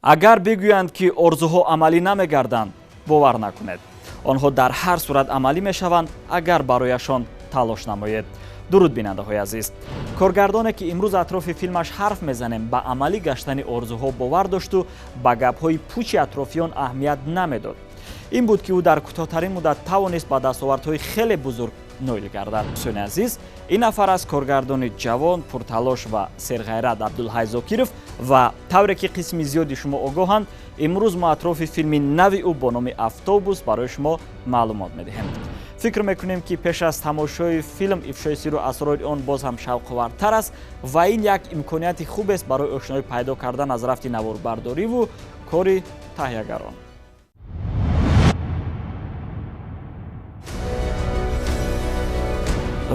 Агар бигӯянд, ки орзуҳо амалӣ намегарданд, бовар накунед. Онҳо дар ҳар сурат амалӣ мешаванд, агар барояшон талош намоед. Дуруд, бинандаҳои азиз. Коргардоне, ки имрӯз атрофи филмаш ҳарф мезанем, ба амалӣ гаштани орзуҳо бовар дошту ба гапҳои пучи атрофиён аҳамият намедод. Ин буд, ки ӯ дар кӯтоҳтарин муддат тавонист ба дастовардҳои хеле бузург ноил гардад. Дӯстони азиз, ин нафар аз коргардони ҷавон, пурталош ва серғайрат Абдулҳай Зокиров ва тавре ки қисми зиёди шумо огоҳанд, имрӯз мо атрофи филми нави ӯ бо номи «Автобус» барои шумо маълумот медиҳем. Фикр мекунем, ки пеш аз тамошои филм ифшои сирру асрори он боз ҳам шавқовартар аст ва ин як имконияти хубест барои ошноӣ пайдо кардан аз рафти наворбардориву кори таҳиягарон.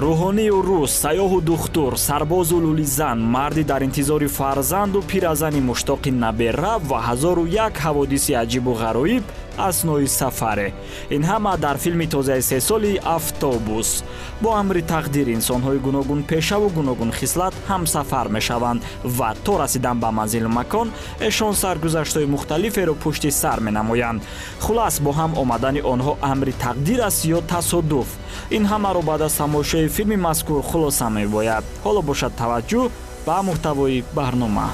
Рӯҳонию рус, сайёҳу духтур, сарбозу лӯлизан, марди дар интизори фарзанду пиразани муштоқи набера ва ҳазору як ҳаводиси аҷибу ғароиб аснои сафаре. Ин ҳама дар филми тозаи сесоли «Автобус». Бо амри тақдир инсонҳои гуногунпешаву гуногунхислат ҳамсафар мешаванд ва то расидан ба манзилу макон эшон саргузаштҳои мухталиферо пушти сар менамоянд. Хулас, бо ҳам омадани онҳо амри тақдир аст ё тасодуф? Ин ҳамаро баъд аз тамошои филми мазкур хулоса мебояд. Ҳоло бошад, таваҷҷӯҳ ба муҳтавои барнома.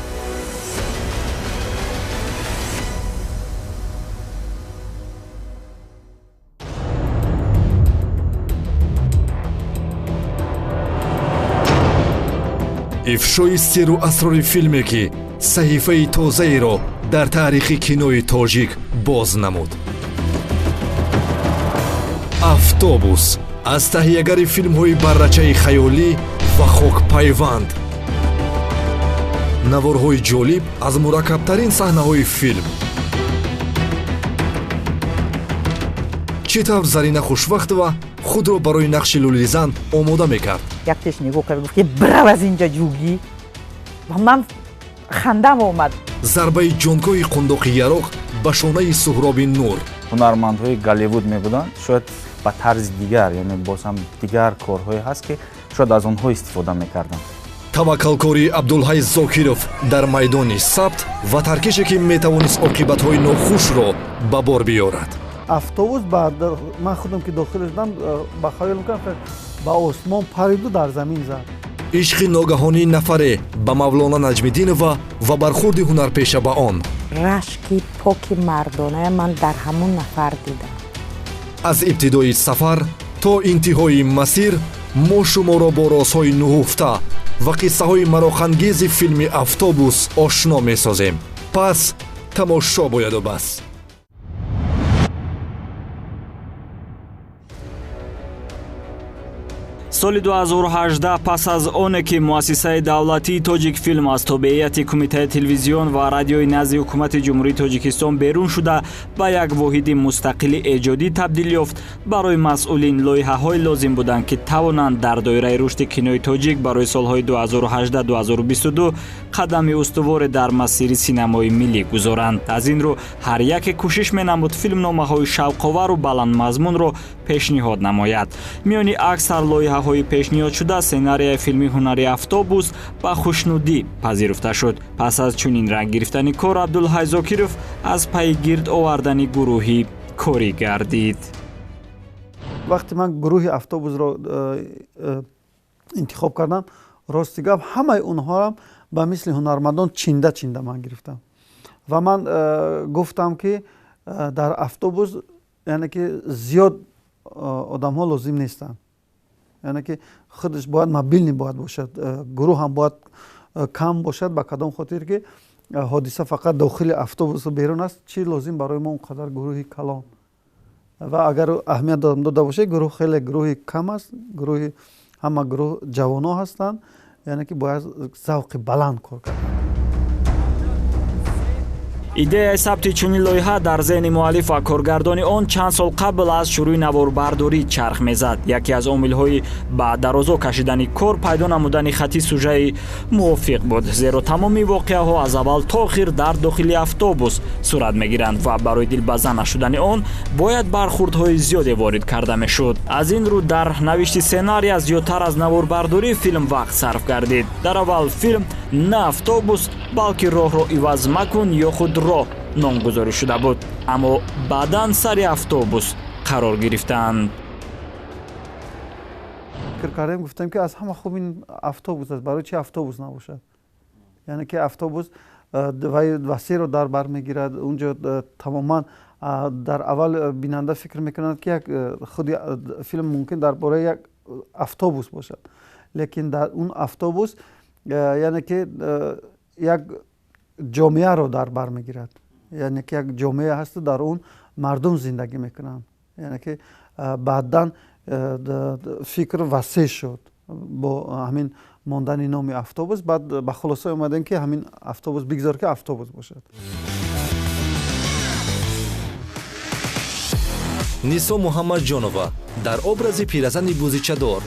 Ифшои сирру асрори филме, ки саҳифаи тозаеро дар таърихи кинои тоҷик боз намуд. «Автобус» аз таҳиягари филмҳои «Баррачаи хаёлӣ» ва «Хокпайванд». Наворҳои ҷолиб аз мураккабтарин саҳнаҳои филм. Чӣ тавр Зарина Хушвақтова худро барои нақши лӯлизан омода мекард? Яктеш нигоҳ кард, гуфт, ки брав аз инҷа, ҷугӣ, ва ман хандам омад. Зарбаи ҷонгоҳи қундоқи яроқ ба шонаи Суҳроби Нур. Ҳунармандҳои Голливуд мебуданд, шояд ба тарзи дигар, яъне боз ҳам дигар корҳое ҳаст, ки шояд аз онҳо истифода мекарданд. Таваккалкории Абдулҳай Зокиров дар майдони сабт ва таркише, ки метавонист оқибатҳои нохушро ба бор биёрад. Автобус, ман худам ки дохил шудам, ба хаёл мекунам, ба осмон париду дар замин зад. Ишқи ногаҳонии нафаре ба Мавлона Наҷмиддинова ва бархурди ҳунарпеша ба он. Рашки поки мардоная ман дар ҳамон нафар дидам. Аз ибтидои сафар то интиҳои масир мо шуморо бо розҳои нуҳуфта ва қиссаҳои мароқангези филми «Автобус» ошно месозем. Пас тамошо бояду бас. Соли 2018, пас аз оне ки муассисаи давлатии «Тоҷикфилм» аз тобеияти Кумитаи телевизион ва радиои назди Ҳукумати Ҷумҳурии Тоҷикистон берун шуда, ба як воҳиди мустақили эҷодӣ табдил ёфт, барои масъулин лоиҳаҳое лозим буданд, ки тавонанд дар доираи рушди кинои тоҷик барои солҳои 2018-2022 қадами устуворе дар масири синамои миллӣ гузоранд. Аз ин рӯ ҳар яке кӯшиш менамуд филмномаҳои шавқовару баландмазмунро пешниҳод намояд. Миёни аксар лоиҳаҳои пешниҳодшуда сценарияи филми ҳунари «Автобус» ба хушнудӣ пазируфта шуд. Пас аз чунин ранг гирифтани кор, Абдулҳай Зокиров аз пайи гирд овардани гурӯҳи корӣ гардид. Вақте ман гурӯҳи «Автобусро» интихоб кардам, рости гап, ҳамаи онҳоам ба мисли ҳунармандон чинда чинда ман гирифтам ва ман гуфтам, ки дар «Автобус», яъне ки зиёд одамҳо лозим нестанд, яъне ки худаш бояд мобильный бояд бошад, гурӯҳ ҳам бояд кам бошад. Ба кадом хотир ки ҳодиса фақат дохили автобусу берун аст, чӣ лозим барои мо он қадар гурӯҳи калон? Ва агар аҳамият дода бошед, гурӯҳ хеле гурӯҳи кам аст, гурӯҳи ҳама гурӯҳ ҷавонҳо ҳастанд, яъне ки бояд завқи баланд кор кард. Идеяи сабти чунин лоиҳа дар зеҳни муаллиф ва коргардони он чанд сол қабл аз шурӯи наворбардорӣ чарх мезад. Яке аз омилҳои ба дарозо кашидани кор пайдо намудани хати сужаи мувофиқ буд, зеро тамоми воқеаҳо аз аввал то охир дар дохили автобус сурат мегиранд ва барои дилбаза нашудани он бояд бархурдҳои зиёде ворид карда мешуд. Аз ин рӯ дар навишти сценария зиёдтар аз наворбардории филм вақт сарф гардид. Дар аввал филм На автобус, балки роҳро иваз макун ё худ роҳ номгузорӣ шуда буд, аммо баъдан сари автобус қарор гирифтанд. Фикр кардем, гуфтем, ки аз ҳама хуб ин автобус аст. Барои чи автобус набошад? Яъне ки автобус вай васеъро дар бар мегирад. Унҷо тамоман дар аввал бинанда фикр мекунад, ки як худи филм мумкин дар бораи як автобус бошад, лекин дар он автобус, яъне ки як ҷомеаро дар бар мегирад, яъне ки як ҷомеа ҳасту дар он мардум зиндагӣ мекунанд. Яъне ки баъдан фикр васеъ шуд бо ҳамин мондани номи автобус. Баъд ба хулоса омадем, ки ҳамин автобус бигзор, ки автобус бошад. Нисо Муҳаммадҷонова дар образи пиразани бузичадор.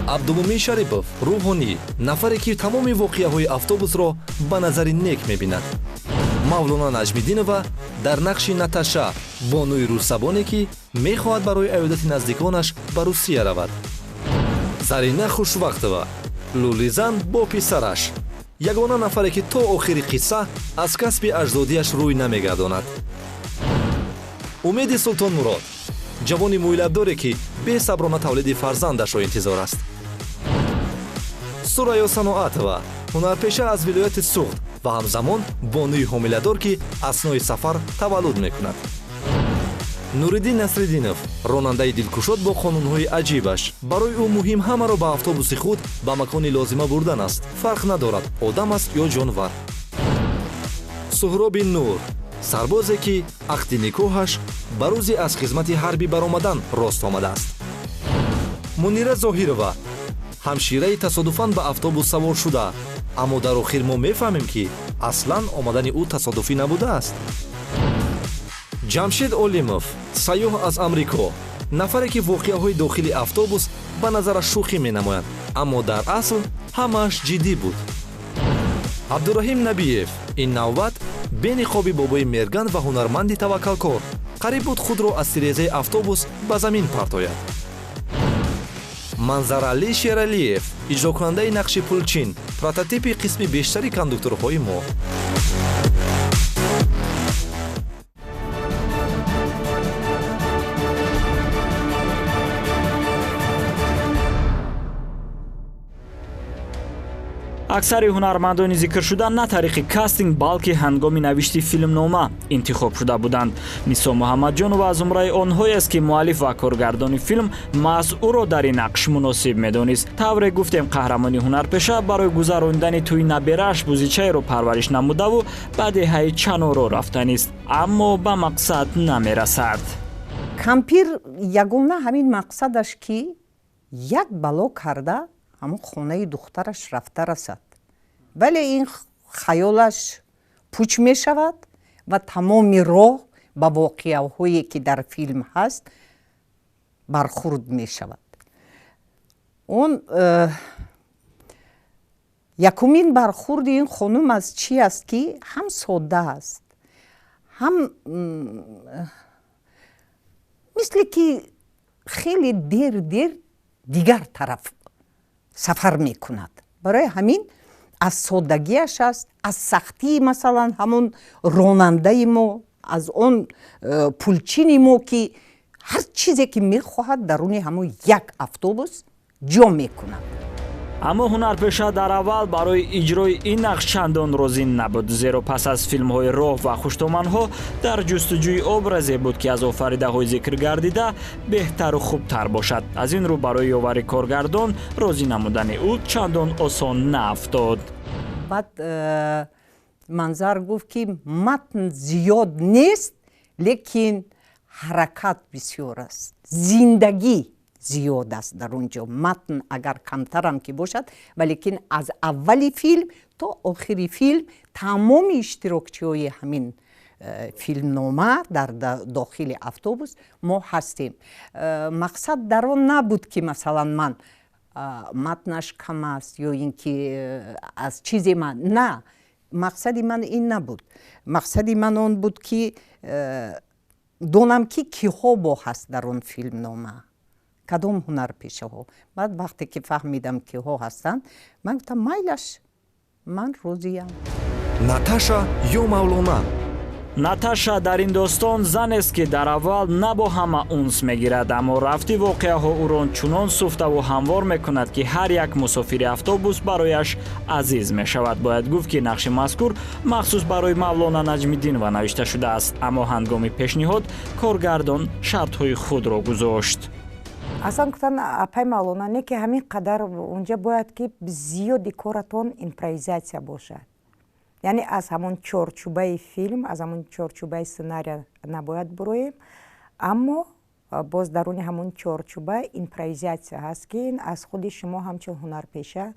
Абдумумин Шарипов, рӯҳонӣ, нафаре, ки тамоми воқеаҳои автобусро ба назари нек мебинад. Мавлона Наҷмиддинова дар нақши Наташа, бонуи русзабоне, ки мехоҳад барои аёдати наздиконаш ба Русия равад. Зарина Хушвақтова, лӯлизан бо писараш, ягона нафаре, ки то охири қисса аз касби аҷдодиаш рӯй намегардонад. Умеди Султонмурод, ҷавони мӯйлабдоре, ки бесаброна тавлиди фарзандашро интизор аст. Сурайё Саноатова, ҳунарпеша аз вилояти Суғд ва ҳамзамон бонуи ҳомиладор, ки аснои сафар таваллуд мекунад. Нуриддин Насриддинов, ронандаи дилкушод бо қонунҳои аҷибаш. Барои ӯ муҳим ҳамаро ба автобуси худ ба макони лозима бурдан аст, фарқ надорад, одам аст ё ҷонвар. Суҳроби Нур, сарбозе, ки ақди никоҳаш ба рӯзи аз хизмати ҳарбӣ баромадан рост омадааст. Мунира Зоҳирова, ҳамшираи тасодуфан ба автобус савор шуда, аммо дар охир мо мефаҳмем, ки аслан омадани ӯ тасодуфӣ набудааст. Ҷамшед Олимов, сайёҳ аз Амрико, нафаре, ки воқеаҳои дохили автобус ба назараш шӯхӣ менамоянд, аммо дар асл ҳамааш ҷиддӣ буд. Абдураҳим Набиев, ин навбат бениқоби бобои Мерган ва ҳунарманди таваккалкор, қариб буд худро аз тирезаи автобус ба замин партояд. Манзаралӣ Шералиев, иҷрокунандаи нақши Пулчин, прототипи қисми бештари кондукторҳои мо. Аксари ҳунармандони зикршуда на тариқи кастинг, балки ҳангоми навишти филмнома интихоб шуда буданд. Нисо Муҳаммадҷонова аз зумраи онҳоест, ки муаллиф ва коргардони филм маҳз ӯро дар ин нақш муносиб медонист. Тавре гуфтем, қаҳрамони ҳунарпеша барои гузаронидани тӯи наберааш бузичаеро парвариш намудаву ба деҳаи Чаноро рафтанист, аммо ба мақсад намерасад. Кампир ягона ҳамин мақсадаш, ки як бало карда ҳамон хонаи духтараш рафта расад, вале ин хаёлаш пуч мешавад ва тамоми роҳ ба воқеаҳое, ки дар филм ҳаст, бархурд мешавад. Он якумин бархурди ин хонум аз чи аст, ки ҳам содда аст, ҳам мисле ки хеле дер дер дигар тараф сафар мекунад. Барои ҳамин аз соддагиаш аст, аз сахтии, масалан, ҳамон ронандаи мо, аз он пулчини мо, ки ҳар чизе ки мехоҳад, даруни ҳамон як автобус ҷо мекунад. Аммо ҳунарпеша дар аввал барои иҷрои ин нақш чандон розӣ набуд, зеро пас аз филмҳои «Роҳ» ва «Хуштоманҳо» дар ҷустуҷӯи образе буд, ки аз офаридаҳои зикргардида беҳтару хубтар бошад. Аз ин рӯ барои ёвари коргардон розӣ намудани ӯ чандон осон наафтод. Баъд Манзар гуфт, ки матн зиёд нест, лекин ҳаракат бисёр аст, зиндагӣ зиёд аст дар он ҷо. Матн агар камтарам ки бошад, валекин аз аввали филм то охири филм тамоми иштирокчиҳои ҳамин филмнома дар дохили автобус мо ҳастем. Мақсад дар он набуд, ки масалан ман матнаш кам аст ё ин ки аз чизе ман, на, мақсади ман ин набуд. Мақсади ман он буд, ки донам, ки киҳо бо ҳаст дар он филмнома, кадом ҳунарпешаҳо. Баъд вақте ки фаҳмидам, киҳо ҳастанд, ман гуфтам, майлаш. Ман розиям. Наташа ё Мавлона? Наташа дар ин достон занест, ки дар аввал на бо ҳама унс мегирад, аммо рафти воқеаҳо ӯро чунон суфтаву ҳамвор мекунад, ки ҳар як мусофири автобус барояш азиз мешавад. Бояд гуфт, ки нақши мазкур махсус барои Мавлона Наҷмиддинова навишта шудааст, аммо ҳангоми пешниҳод коргардон шартҳои худро гузошт. Аслан гуфтан, апай Мавлона, не ки ҳамин қадар унҷа бояд, ки зиёди коратон импровизатсия бошад, яъне аз ҳамон чорчӯбаи филм, аз ҳамон чорчӯбаи сценария набояд буроем, аммо боз даруни ҳамон чорчӯба импровизатсия ҳаст, ки ин аз худи шумо ҳамчун ҳунарпеша,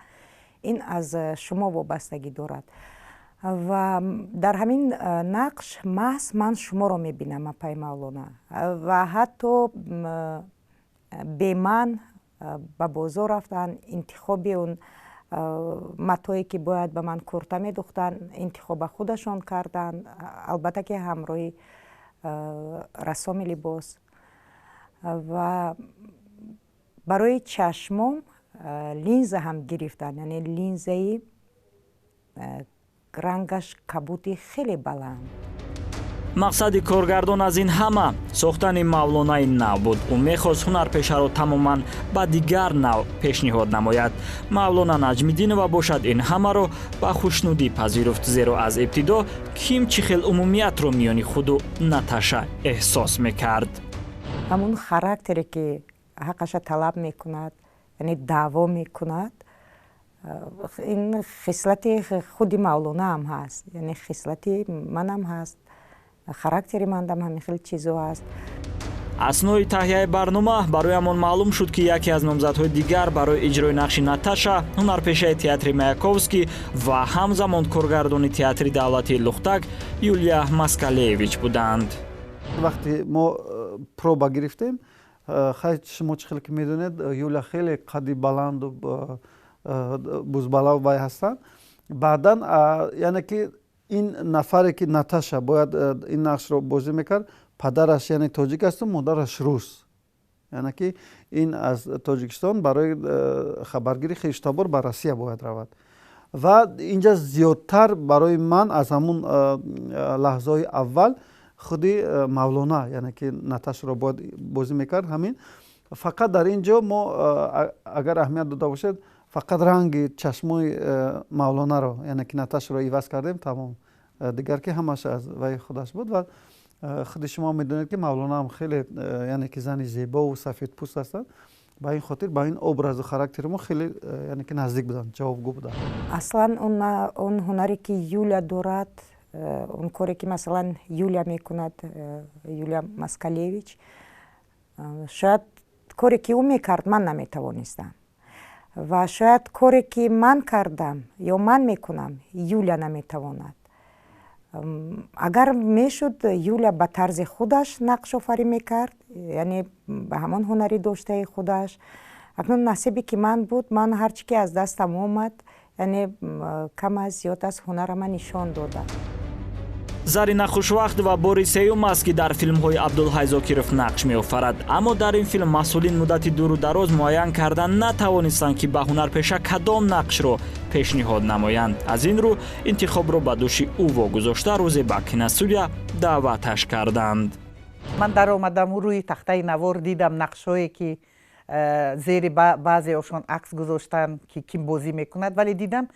ин аз шумо вобастагӣ дорад. Ва дар ҳамин нақш маҳз ман шуморо мебинам, апай Мавлона, ва ҳатто бе ман ба бозор рафтан, интихоби он матое, ки бояд ба ман курта медухтанд, интихоба худашон карданд, албатта ки ҳамроҳи рассоми либос. Ва барои чашмом линза ҳам гирифтанд, яъне линзаи рангаш кабуди хеле баланд. Мақсади коргардон аз ин ҳама сохтани Мавлонаи нав буд. Ӯ мехост ҳунарпешаро тамоман ба дигар нав пешниҳод намояд. Мавлона Наҷмиддинова бошад, ин ҳамаро ба хушнудӣ пазируфт, зеро аз ибтидо ким чӣ хел умумиятро миёни худу Наташа эҳсос мекард. Ҳамун характере, ки ҳаққаша талаб мекунад, яъне даъво мекунад, ин хислати худи Мавлонаам ҳаст, яъне хислати манам ҳаст, характери мандам ҳамин хел чизо ҳаст. Аснои таҳияи барнома бароямон маълум шуд, ки яке аз номзадҳои дигар барои иҷрои нақши Наташа ҳунарпешаи театри Маяковский ва ҳамзамон коргардони театри давлатии Лухтак Юлия Москалевич буданд. Вақте мо проба гирифтем, хай, шумо чӣ хеле ки медонед, Юлия хеле қадди баланду бузбалав вай ҳастанд. Баъдан, яъне ки ин нафаре, ки Наташа бояд ин нақшро бозӣ мекард, падараш, яъне, тоҷик асту модараш рус, яъне ки ин аз Тоҷикистон барои хабаргири хештабор ба Россия бояд равад. Ва инҷа зиёдтар барои ман аз ҳамун лаҳзаҳои аввал худи Мавлона, яъне ки Наташаро бояд бозӣ мекард, ҳамин фақат дар ин ҷо мо, агар аҳамият дода бошед, фақат ранги чашмои Мавлонаро, яъне ки Наташаро, иваз кардем, тамом. Дигар ки ҳамаш аз вай худаш буд. Ва худи шумо медонед, ки Мавлонаам хеле, яъне ки, зани зебову сафедпӯст ҳастанд, ба ин хотир ба ин образу характери мо хеле, яъне ки, наздик буданд, ҷавобгӯ буданд. Аслан он ҳунаре, ки Юля дорад, он коре, ки масалан Юля мекунад, Юлия Москалевич, шояд коре, ки ӯ мекард, ман наметавонистам, ва шояд коре, ки ман кардам ё ман мекунам, Юля наметавонад. Агар мешуд, Юля ба тарзи худаш нақшофарӣ мекард, яъне ба ҳамон ҳунари доштаи худаш. Акнун насибе, ки ман буд, ман ҳар чӣ ки аз дастам омад, яъне кам аз зиёд аз ҳунарама нишон додам. Зарина хушвақт ва бори сеюм аст, ки дар филмҳои Абдулҳай Зокиров нақш меофарад, аммо дар ин филм масъулин муддати дуру дароз муайян кардан натавонистанд, ки ба ҳунарпеша кадом нақшро пешниҳод намоянд. Аз ин рӯ интихобро ба дӯши ӯ вогузошта, рӯзе ба киностудия даъваташ карданд. Ман даромадаму рӯи тахтаи навор дидам нақшҳое, ки зери баъзеошон акс гузоштанд, ки ким бозӣ мекунад, вале дидам,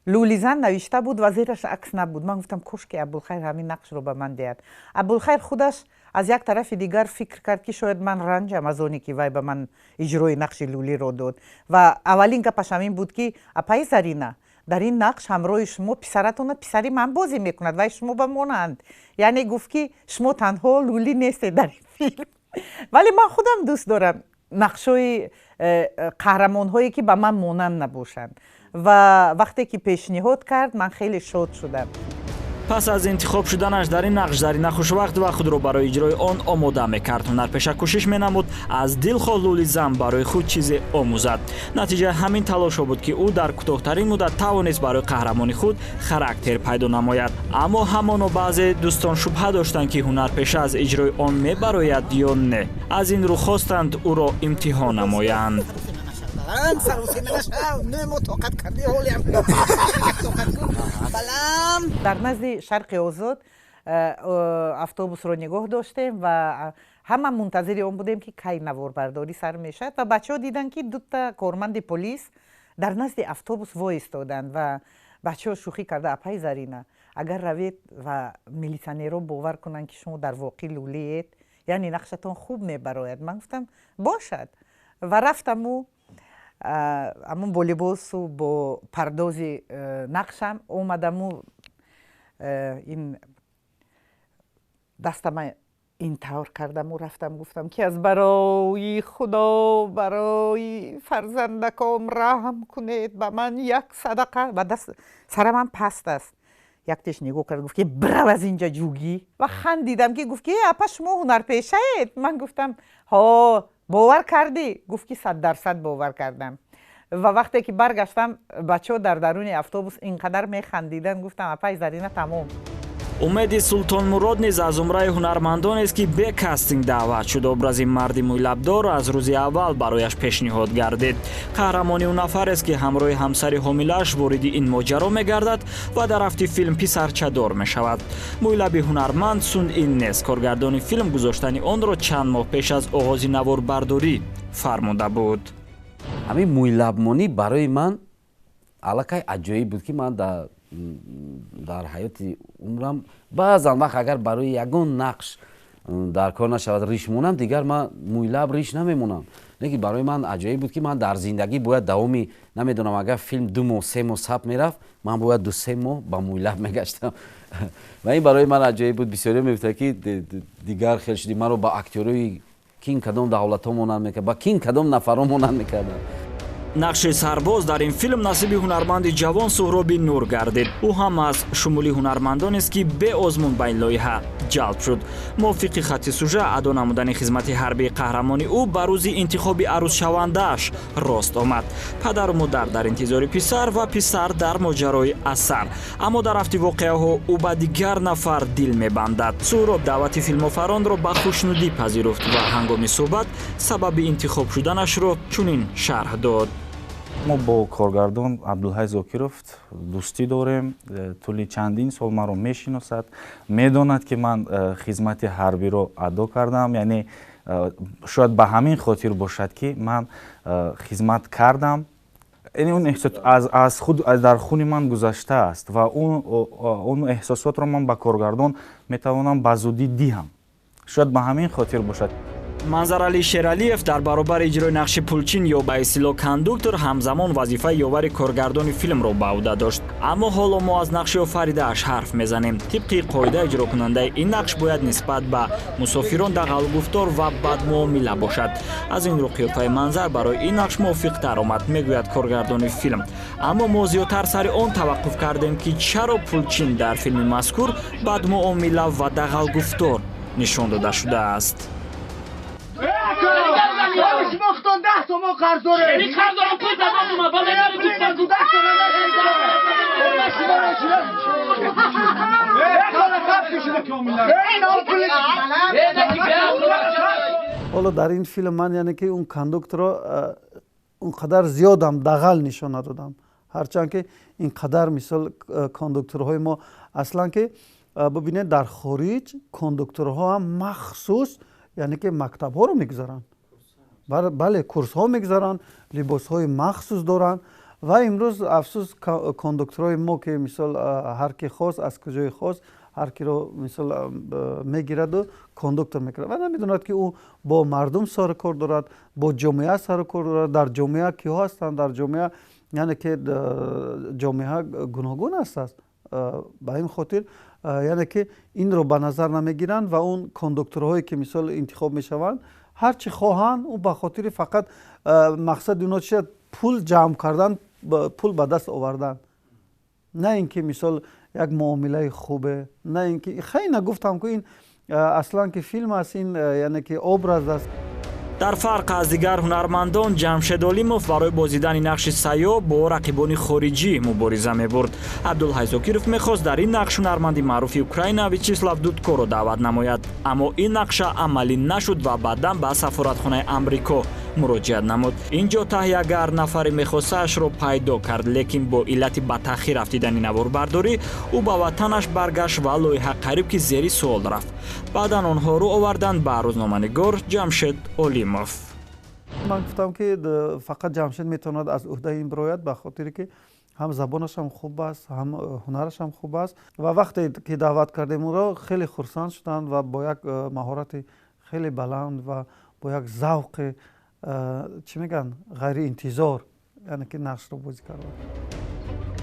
лӯлизан навишта буд ва зераш акс набуд. Ман гуфтам, кошки Абулхайр ҳамин нақшро ба ман диҳад. Абулхайр худаш аз як тарафи дигар фикр кард, ки шояд ман ранҷам аз оне, ки вай ба ман иҷрои нақши лӯлиро дод. Ва аввалин гапаш ҳамин буд, ки апаи Зарина, дар ин нақш ҳамроҳи шумо писаратона, писари ман бозӣ мекунад, вай шумо ба монанд. Яъне гуфт, ки шумо танҳо лӯлӣ нестед дар ин филм. Вале ман худам дӯст дорам нақшҳои қаҳрамонҳое, ки ба ман монанд набошанд. Ва вақте ки пешниҳод кард, ман хеле шод шудам. Пас аз интихоб шуданаш дар ин нақш, Зарина хушвақтова худро барои иҷрои он омода мекард. Ҳунарпеша кӯшиш менамуд, аз дилхоҳ лӯлизан барои худ чизе омӯзад. Натиҷаи ҳамин талошҳо буд, ки ӯ дар кӯтоҳтарин муддат тавонист барои қаҳрамони худ характер пайдо намояд. Аммо ҳамоно баъзе дӯстон шубҳа доштанд, ки ҳунарпеша аз иҷрои он мебарояд ё не. Аз ин рӯ хостанд ӯро имтиҳон намоянд. Балам саросема нашав, не мо тоқат кардӣ, ҳолиам тоқат кун. Балам. Дар назди Шарқи Озод автобусро нигоҳ доштем ва ҳама мунтазири он будем, ки кай наворбардорӣ сар мешавад. Ва бачаҳо диданд, ки дута корманди полис дар назди автобус воистоданд ва бачаҳо шӯхӣ карда: «Апай Зарина, агар равед ва милитсионерҳо бовар кунанд, ки шумо дар воқеъ лӯлиед, яъне нақшатон хуб мебарояд». Ман гуфтам: «Бошад». Ва рафтаму ҳамон бо либосу бо пардози нақшам омадаму ин дастама ин тавр кардаму рафтам, гуфтам, ки аз барои Худо барои фарзандаком раҳм кунед, ба ман як садақа. Ва даст сарамам паст аст. Яктеш нигоҳ кард, гуфт, ки бирав аз инҷа, ҷугӣ. Ва хандидам, ки гуфт, ки апа, шумо ҳунарпешаед. Ман гуфтам: «Ҳо, бовар кардӣ?» Гуфт, ки 100% бовар кардам. Ва вақте ки баргаштам, бачаҳо дар даруни автобус ин қадар механдиданд. Гуфтам: «Апай Зарина, тамом». Умеди Султонмурод низ аз зумраи ҳунармандонест, ки бе кастинг даъват шуд. Образи марди мӯйлабдор аз рӯзи аввал барояш пешниҳод гардид. Қаҳрамони ӯ нафарест, ки ҳамроҳи ҳамсари ҳомилааш вориди ин моҷаро мегардад ва дар рафти филм писарчадор мешавад. Мӯйлаби ҳунарманд сунъӣ нест. Коргардони филм гузоштани онро чанд моҳ пеш аз оғози наворбардорӣ фармуда буд. Ҳамин мӯйлабмонӣ барои ман аллакай аҷоиб буд, ки ман дар ҳаёти умрам баъзан вақт, агар барои ягон нақш дар кор нашавад, риш монам, дигар ман мӯйлаб риш намемонам. Лекин барои ман аҷоиб буд, ки ман дар зиндагӣ бояд давоми, намедонам, агар филм 2 моҳ, 3 моҳ сабт мерафт, ман бояд 2-3 моҳ ба мӯйлаб мегаштам. Ва ин барои ман аҷоиб буд. Бисёриё мегуфтанд, ки дигар хел шудӣ. Маро ба актёрои кин кадом давлатҳо монанд мекард, ба кин кадом нафарҳо монанд мекарданд. Нақши сарбоз дар ин филм насиби ҳунарманди ҷавон Суҳроби Нур гардид. Ӯ ҳам аз шумули ҳунармандонест, ки беозмун ба ин лоиҳа ҷалб шуд. Мувофиқи хатти сужа, адо намудани хизмати ҳарбии қаҳрамони ӯ ба рӯзи интихоби арӯзшавандааш рост омад. Падару модар дар интизори писар ва писар дар моҷарои асар. Аммо дар рафти воқеаҳо ӯ ба дигар нафар дил мебандад. Суҳроб даъвати филмофаронро ба хушнудӣ пазируфт ва ҳангоми суҳбат сабаби интихоб шуданашро чунин шарҳ дод. Мо бо коргардон Абдулҳай Зокиров дӯстӣ дорем. Тӯли чандин сол маро мешиносад, медонад, ки ман хизмати ҳарбиро адо кардам. Яъне шояд ба ҳамин хотир бошад, ки ман хизмат кардам, яъне он эҳсос аз худ дар хуни ман гузаштааст ва он эҳсосотро ман ба коргардон метавонам ба зудӣ диҳам. Шояд ба ҳамин хотир бошад. Манзаралӣ Шералиев дар баробари иҷрои нақши пулчин ё ба истилоҳ кондуктор, ҳамзамон вазифаи ёвари коргардони филмро ба ӯҳда дошт. Аммо ҳоло мо аз нақши офаридааш ҳарф мезанем. Тибқи қоида, иҷрокунандаи ин нақш бояд нисбат ба мусофирон дағалгуфтор ва бадмуомила бошад. Аз ин рӯ қиёфаи Манзар барои ин нақш мувофиқтар омад, мегӯяд коргардони филм. Аммо мо зиёдтар сари он таваққуф кардем, ки чаро пулчин дар филми мазкур бадмуомила ва дағалгуфтор нишон дода шудааст. Шумо худтон 10 сомон қарз доред. Қарз дорам, пул додам. Ҳоло дар ин филм ман, яъне ки он кондукторро он қадар зиёдам дағал нишон надодам, ҳарчанд ки ин қадар мисол кондукторҳои мо аслан ки бубинед, дар хориҷ кондукторҳо ҳам махсус, яъне ки мактабҳоро мегузаранд, бале, курсҳо мегузаранд, либосҳои махсус доранд. Ва имрӯз, афсӯс, кондукторҳои мо ки мисол ҳар ки хост, аз куҷои хост, ҳар киро мисол мегираду кондуктор мекунад ва намедонад, ки ӯ бо мардум сару кор дорад, бо ҷомеа сару кор дорад. Дар ҷомеа киҳо ҳастанд? Дар ҷомеа, яъне ки ҷомеа гуногун аст. Ба ин хотир, яъне ки инро ба назар намегиранд ва он кондукторҳое ки мисол интихоб мешаванд, ҳар чӣ хоҳанд, ӯ ба хотири фақат мақсади онҳо чи? Пул ҷамъ кардан, пул ба даст овардан, на ин ки мисол як муомилаи хубе, на ин ки хай нагуфтам ку, ин аслан ки филм аст, ин яъне ки образ аст. Дар фарқ аз дигар ҳунармандон, Ҷамшед Олимов барои бозидани нақши сайёҳ бо рақибони хориҷӣ мубориза мебурд. Абдулҳай Зокиров мехост дар ин нақш ҳунарманди маъруфи Украина Вячеслав Дудкоро даъват намояд, аммо ин нақша амалӣ нашуд ва баъдан ба сафоратхонаи Амрико Муроҷиат намуд. Ин ҷо таҳиягар нафари мехостаашро пайдо кард, лекин бо иллати ба таъхир афтидани наворбардорӣ ӯ ба ватанаш баргашт ва лоиҳа қариб ки зери суол рафт. Баъдан онҳо рӯ оварданд ба рӯзноманигор Ҷамшед Олимов. Ман гуфтам, ки фақат Ҷамшед метавонад аз уҳдаи ин бирояд, ба хотире ки ҳам забонаш ҳам хуб аст, ҳам ҳунараш ҳам хуб аст. Ва вақте ки даъват кардем ӯро, хеле хурсанд шуданд ва бо як маҳорати хеле баланд ва бо як завқи, чӣ мегӯянд, ғайриинтизор, яъне ки нақшро бозӣ карданд.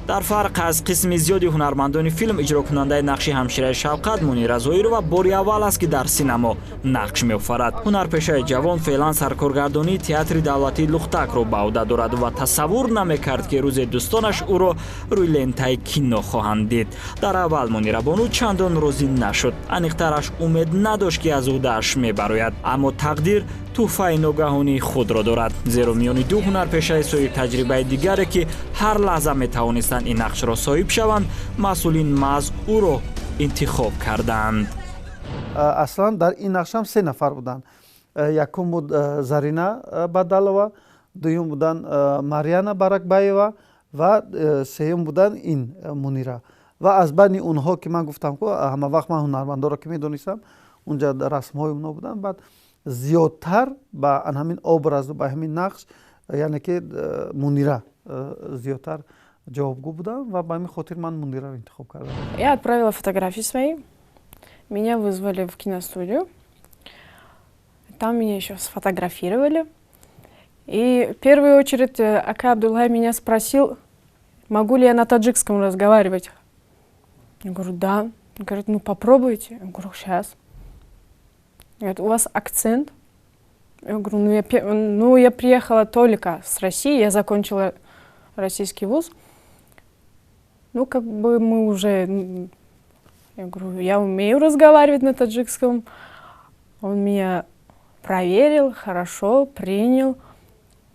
Дар фарқ аз қисми зиёди ҳунармандони филм, иҷрокунандаи нақши ҳамшираи Шавқат Мунира Зоирова бори аввал аст, ки дар синамо нақш меофарад. Ҳунарпешаи ҷавон феълан саркоргардонии Театри давлатии Лухтакро ба ӯҳда дорад ва тасаввур намекард, ки рӯзе дӯстонаш ӯро рӯи лентаи кино хоҳанд дид. Дар аввал Мунирабону чандон розӣ нашуд, аниқтараш, умед надошт, ки аз ӯҳдааш мебарояд. Аммо тақдир тӯҳфаи ногаҳонии худро дорад, зеро миёни ду ҳунарпешаи соҳибтаҷрибаи дигаре, ки ҳар лаҳза метавонистанд ин нақшро соҳиб шаванд, масъулин маҳз ӯро интихоб карданд. Аслан дар ин нақшам се нафар буданд. Якум буд Зарина Бадалова, дуюм буданд Марьяна Баракбаева ва сеюм буданд ин Мунира. Ва аз байни онҳо, ки ман гуфтам, ку ҳама вақт ман ҳунармандоро ки медонистам, унҷа расмҳои онҳо буданд, баъд зиёдтар ба ҳамин образу ба ҳамин нақш, яъне ки Мунира зиёдтар ҷавобгӯ будам ва ба ҳамин хотир ман Мунираро интихоб кардам. Я отправила фотографии свои, меня вызвали в киностудию, там меня еще сфотографировали. И в первую очередь Ака Абдуллай меня спросил, могу ли я на таджикском разговаривать. Я говорю: «Да». Он говорит: «Ну попробуйте». Я говорю: «Сейчас». Говорит: «У вас акцент». Я говорю: Ну, я приехала только с России, я закончила российский вуз. Ну, как бы мы уже. Я говорю: «Я умею разговаривать на таджикском». Он меня проверил, хорошо, принял.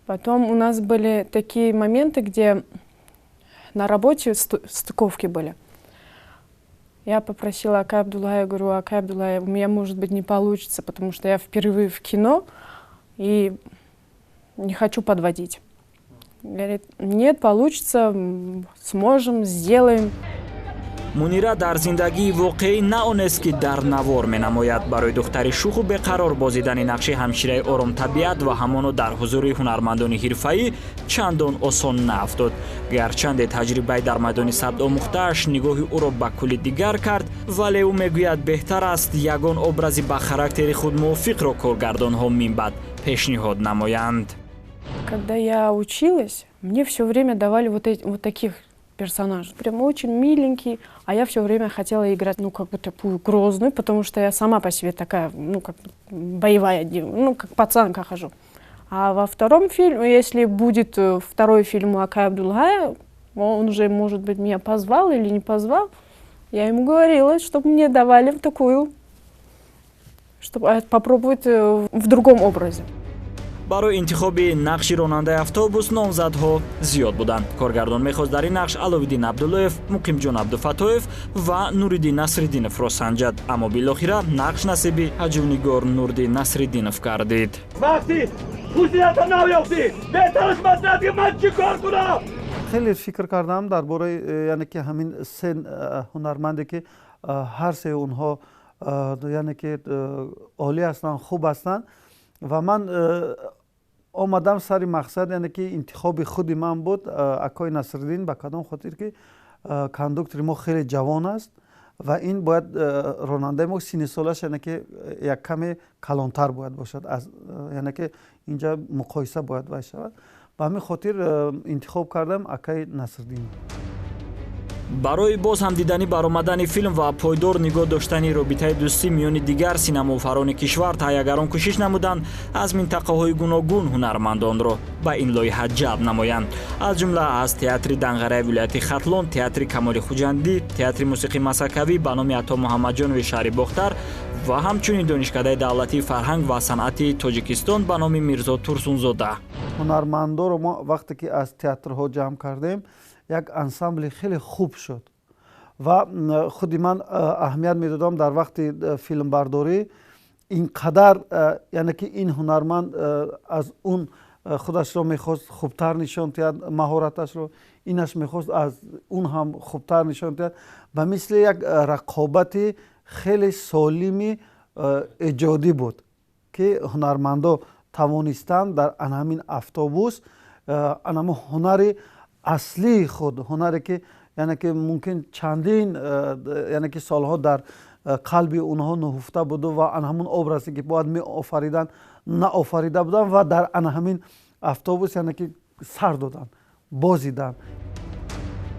Потом у нас были такие моменты, где на работе стыковки были. Я попросила Ака Абдуллая, я говорю: «Ака Абдуллая, у меня, может быть, не получится, потому что я впервые в кино и не хочу подводить». Говорит: «Нет, получится, сможем, сделаем». Мунира дар зиндагии воқеӣ на онест, ки дар навор менамояд. Барои духтари шуху беқарор бозидани нақши ҳамшираи оромтабиат ва ҳамоно дар ҳузури ҳунармандони ҳирфаӣ чандон осон наафтод. Гарчанде таҷрибаи дар майдони сабт омӯхтааш нигоҳи ӯро ба кулли дигар кард, вале ӯ мегӯяд, беҳтар аст ягон образи ба характери худ мувофиқро коргардонҳо минбаъд пешниҳод намоянд. Когда я училась, мне все время давали вот таких персонажей. Прям очень миленький, а я все время хотела играть, ну, как бы такую грозную, потому что я сама по себе такая, ну, как боевая, ну, как пацанка хожу. А во втором фильме, если будет второй фильм у Акая Абдуллая, он уже, может быть, меня позвал или не позвал, я ему говорила, чтобы мне давали такую, чтобы попробовать в другом образе. Барои интихоби нақши ронандаи автобус номзадҳо зиёд буданд. Коргардон мехост дар ин нақш Аловиддин Абдуллоев, Муқимҷон Абдуфаттоев ва Нуриддин Насриддиновро санҷад, аммо билохира нақш насиби ҳаҷвнигор Нурдин Насриддинов гардид. Вақти хусусията наёфтӣ, беҳтараш маслиҳат, ман чӣ кор кунам? Хеле фикр кардам дар бораи яъне ки ҳамин се ҳунарманде, ки ҳар сеи онҳо яъне ки олӣ ҳастанд, хуб ҳастанд, ва ман омадам сари мақсад, яъне ки интихоби худи ман буд акои Насриддин. Ба кадом хотир? Ки кондуктори мо хеле ҷавон аст ва ин бояд ронандаи мо синни солаш, яъне ки як каме калонтар бояд бошад, яъне ки инҷа муқоиса бояд вай шавад. Ба ҳамин хотир интихоб кардам акаи Насриддин. Барои боз ҳам дидани баромадани филм ва пойдор нигоҳ доштани робитаи дӯстӣ миёни дигар синамофарони кишвар, таҳиягарон кӯшиш намуданд, аз минтақаҳои гуногун ҳунармандонро ба ин лоиҳа ҷалб намоянд, аз ҷумла аз Театри Данғараи вилояти Хатлон, Театри Камоли Хуҷандӣ, Театри мусиқии масакавӣ ба номи Ато Муҳаммадҷонови шаҳри Бохтар ва ҳамчунин Донишкадаи давлатии фарҳанг ва санъати Тоҷикистон ба номи Мирзо Турсунзода. Ҳунармандоро мо вақте ки аз театрҳо ҷамъ кардем, як ансамбли хеле хуб шуд ва худи ман аҳамият медодам дар вақти филмбардорӣ. Ин қадар, яъне ки ин ҳунарманд аз он худашро мехост хубтар нишон диҳад, маҳораташро, инаш мехост аз он ҳам хубтар нишон диҳад. Ба мисли як рақобати хеле солими эҷодӣ буд, ки ҳунармандо тавонистанд дар ана ҳамин автобус ана ҳамин ҳунари аслии худ, ҳунаре ки яъне ки мумкин чандин яъне ки солҳо дар қалби онҳо нуҳуфта буду ва ана ҳамун образе ки бояд меофариданд наофарида буданд ва дар ана ҳамин автобус яъне ки сар доданд, бозиданд.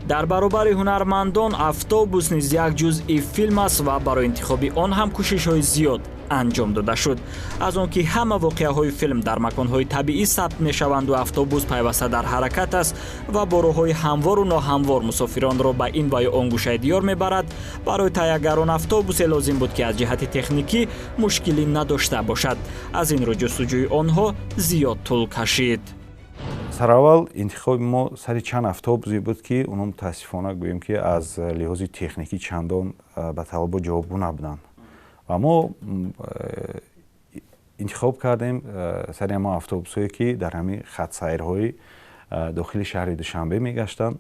Дар баробари ҳунармандон автобус низ як ҷузъи филм аст ва барои интихоби он ҳам кӯшишҳои зиёд анҷом дода шуд. Аз он ки ҳама воқеаҳои филм дар маконҳои табиӣ сабт мешаванду автобус пайваста дар ҳаракат аст ва бо роҳҳои ҳамвору ноҳамвор мусофиронро ба ин ва ё он гӯшаи диёр мебарад, барои таҳиягарон автобусе лозим буд, ки аз ҷиҳати техникӣ мушкилӣ надошта бошад. Аз ин рӯ ҷустуҷӯи онҳо зиёд тӯл кашид. Сараввал интихоби мо сари чанд автобусе буд, ки онҳо мутаассифона гӯем ки аз лиҳози техникӣ чандон ба талабот ҷавобгӯ набуданд ва мо интихоб кардем сари ҳамон автобусҳое ки дар ҳамин хатсайрҳои дохили шаҳри Душанбе мегаштанд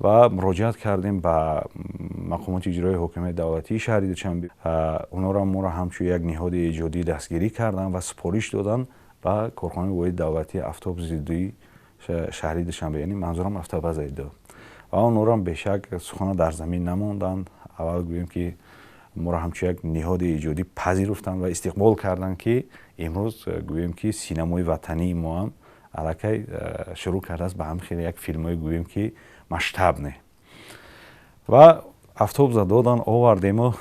ва муроҷиат кардем ба мақомоти иҷроии ҳокимияти давлатии шаҳри Душанбе. Онҳоро моро ҳамчун як ниҳоди эҷодӣ дастгирӣ карданд ва супориш доданд ба корхонаи воҳиди давлатии автобуси дуи шаҳри Душанбе, яъне манзурам автобазаи ду. Ва онҳоро бешак сухана дар замин намонданд. Аввал гӯем ки моро ҳамчун як ниҳоди эҷодӣ пазируфтанд ва истиқбол карданд, ки имрӯз гӯем ки синамои ватании мо ҳам аллакай шурӯъ кардааст ба ҳам хеле як филмҳои гӯем ки масштабне. Ва автобуса додан овардему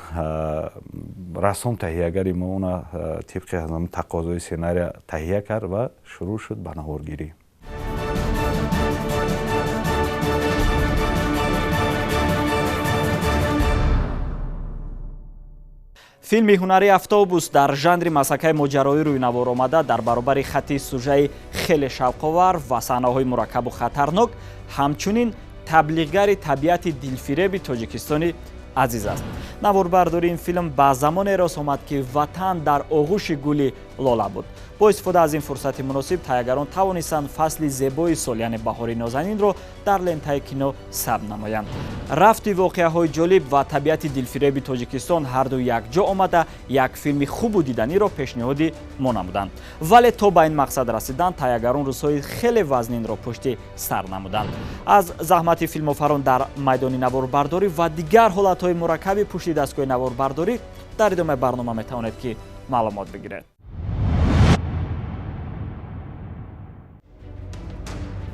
рассом таҳиягари мо она тибқи тақозои сценария таҳия кард ва шурӯъ шуд ба наворгирӣ. Филми ҳунарии автобус дар жанри масакаи моҷароӣ рӯи навор омада, дар баробари хатти сужаи хеле шавқовар ва саҳнаҳои мураккабу хатарнок, ҳамчунин таблиғгари табиати дилфиреби Тоҷикистони азиз аст. Наворбардории ин филм ба замоне рос омад, ки ватан дар оғӯши гули лола буд. Бо истифода аз ин фурсати муносиб таҳиягарон тавонистанд фасли зебои сол, яъне баҳори нозанинро дар лентаи кино сабт намоянд. Рафти воқеаҳои ҷолиб ва табиати дилфиреби Тоҷикистон ҳарду якҷо омада як филми хубу диданиро пешниҳоди мо намуданд. Вале то ба ин мақсад расидан таҳиягарон рӯзҳои хеле вазнинро пушти сар намуданд. Аз заҳмати филмофарон дар майдони наворбардорӣ ва дигар ҳолатҳои мураккаби пушти дастгоҳи наворбардорӣ дар идомаи барнома метавонед ки маълумот бигиред.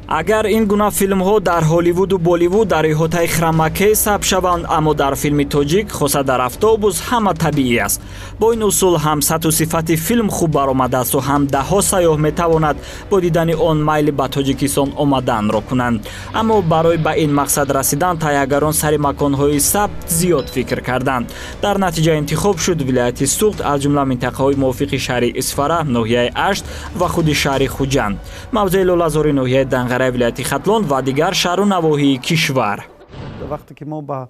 Агар ин гуна филмҳо дар Ҳолливуду Болливуд дар иҳотаи хромакей сабт шаванд, аммо дар филми тоҷик, хоса дар автобус, ҳама табиӣ аст. Бо ин усул ҳам сатҳу сифати филм хуб баромадааст ҳам даҳҳо сайёҳ метавонад бо дидани он майли ба Тоҷикистон омаданро кунанд. Аммо барои ба ин мақсад расидан таҳиягарон сари маконҳои сабт зиёд фикр карданд. Дар натиҷа интихоб шуд вилояти Суғд, аз ҷумла минтақаҳои мувофиқи шаҳри Исфара, ноҳияи Ашт ва худи шаҳри Хуҷанд, мавзеи Лолазори ноҳияи Данғара, вилояти Хатлон ва дигар шаҳру навоҳии кишвар. Вақте ки мо ба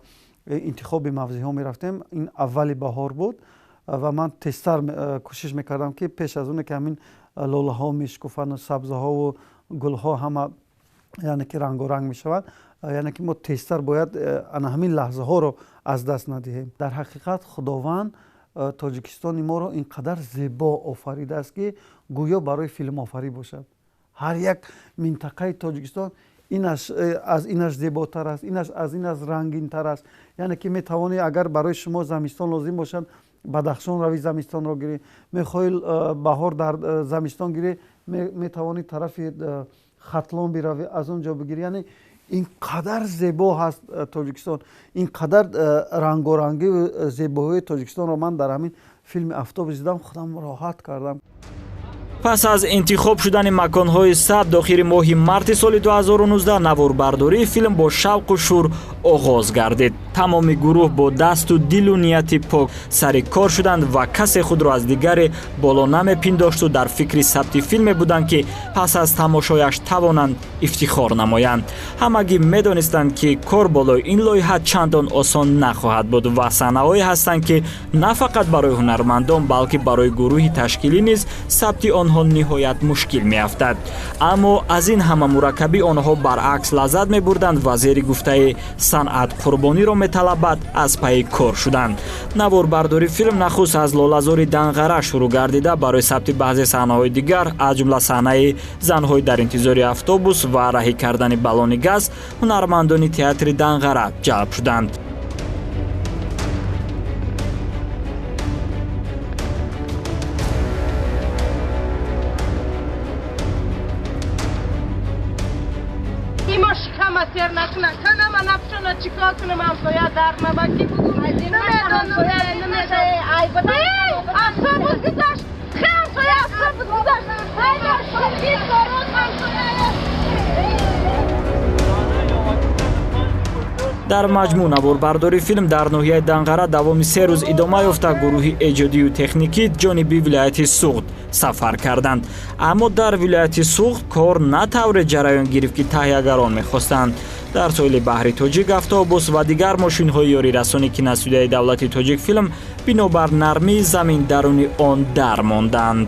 интихоби мавзеъҳо мерафтем, ин аввали баҳор буд ва ман тезтар кӯшиш мекардам, ки пеш аз оне ки ҳамин лолаҳо мешукуфанд, сабзаҳову гулҳо ҳама яъне ки рангоранг мешаванд, яъне ки мо тезтар бояд ана ҳамин лаҳзаҳоро аз даст надиҳем. Дар ҳақиқат Худованд Тоҷикистони моро ин қадар зебо офаридааст, ки гӯё барои филмофарӣ бошад. Ҳар як минтақаи Тоҷикистон инаш аз инаш зеботар аст, инаш аз инаш рангинтар аст. Яъне ки метавонӣ, агар барои шумо замистон лозим бошад, Бадахшон равӣ замистонро гирӣ, мехоҳӣ баҳор дар замистон гирӣ, метавонӣ тарафи Хатлон биравӣ, аз он ҷо бигирӣ. Яъне ин қадар зебо ҳаст Тоҷикистон, ин қадар рангорангӣ зебоҳои Тоҷикистонро ман дар ҳамин филми автобус дидам, худам роҳат кардам. Пас аз интихоб шудани маконҳои сабт охири моҳи марти соли 2019 наворбардории филм бо шавқу шӯр оғоз гардид. Тамоми гурӯҳ бо дасту дилу нияти пок сари кор шуданд ва касе худро аз дигаре боло намепиндошту дар фикри сабти филме буданд, ки пас аз тамошояш тавонанд ифтихор намоянд. Ҳамагӣ медонистанд, ки кор болои ин лоиҳа чандон осон нахоҳад буд ва саҳнаҳое ҳастанд, ки на фақат барои ҳунармандон, балки барои гурӯҳи ташкилӣ низ сабти онҳо ниҳоят мушкил меафтад. Аммо аз ин ҳама мураккабӣ онҳо баръакс лаззат мебурданд ва зери гуфтаи санъат қурбониро металабад аз пайи кор шуданд. Наворбардории филм нахуст аз Лолазори Данғара шурӯъ гардида, барои сабти баъзе саҳнаҳои дигар, аз ҷумла саҳнаи занҳои дар интизори автобус ва раҳӣ кардани баллони газ, ҳунармандони театри Данғара ҷалб шуданд. Дар маҷмӯъ наворбардории филм дар ноҳияи Данғара давоми 3 рӯз идома ёфта, гурӯҳи эҷодию техникӣ ҷониби вилояти Суғд сафар карданд. Аммо дар вилояти Суғд кор на тавре ҷараён гирифт, ки таҳиягарон мехостанд. Дар соҳили баҳри Тоҷик автобус ва дигар мошинҳои ёрирасонӣ киностудияи давлати Тоҷикфилм бинобар нармии замин даруни он дар монданд.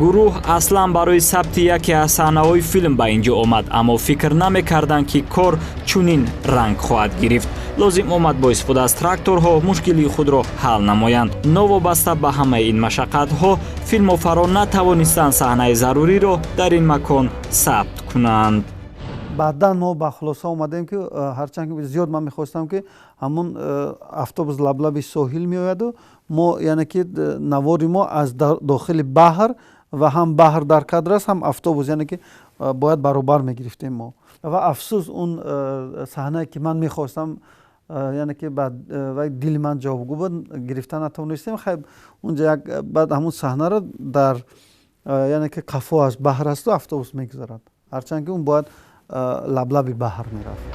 Гурӯҳ аслан барои сабти яке аз саҳнаҳои филм ба ин ҷо омад, аммо фикр намекарданд, ки кор чунин ранг хоҳад гирифт. Лозим омад бо истифода аз тракторҳо мушкилии худро ҳал намоянд. Новобаста ба ҳамаи ин машаққатҳо, филмофарон натавонистанд саҳнаи заруриро дар ин макон сабт кунанд. Баъдан мо ба хулоса омадем, ки ҳарчанд зиёд ман мехостам, ки ҳамун автобус лаблаби соҳил меояду мо, яъне ки навори мо аз дохили баҳр ва ҳам баҳр дар кадр аст, ҳам автобус, яъне ки бояд баробар мегирифтем мо. Ва афсӯс, он саҳнае ки ман мехостам, яъне ки ба дили ман ҷавобгӯ буд, гирифта натавонистем. Хайр, унҷа як баъд ҳамун саҳнаро дар, яъне ки қафо аз баҳр асту автобус мегузарад, ҳарчанд ки он бояд лаблаби баҳр мерафт.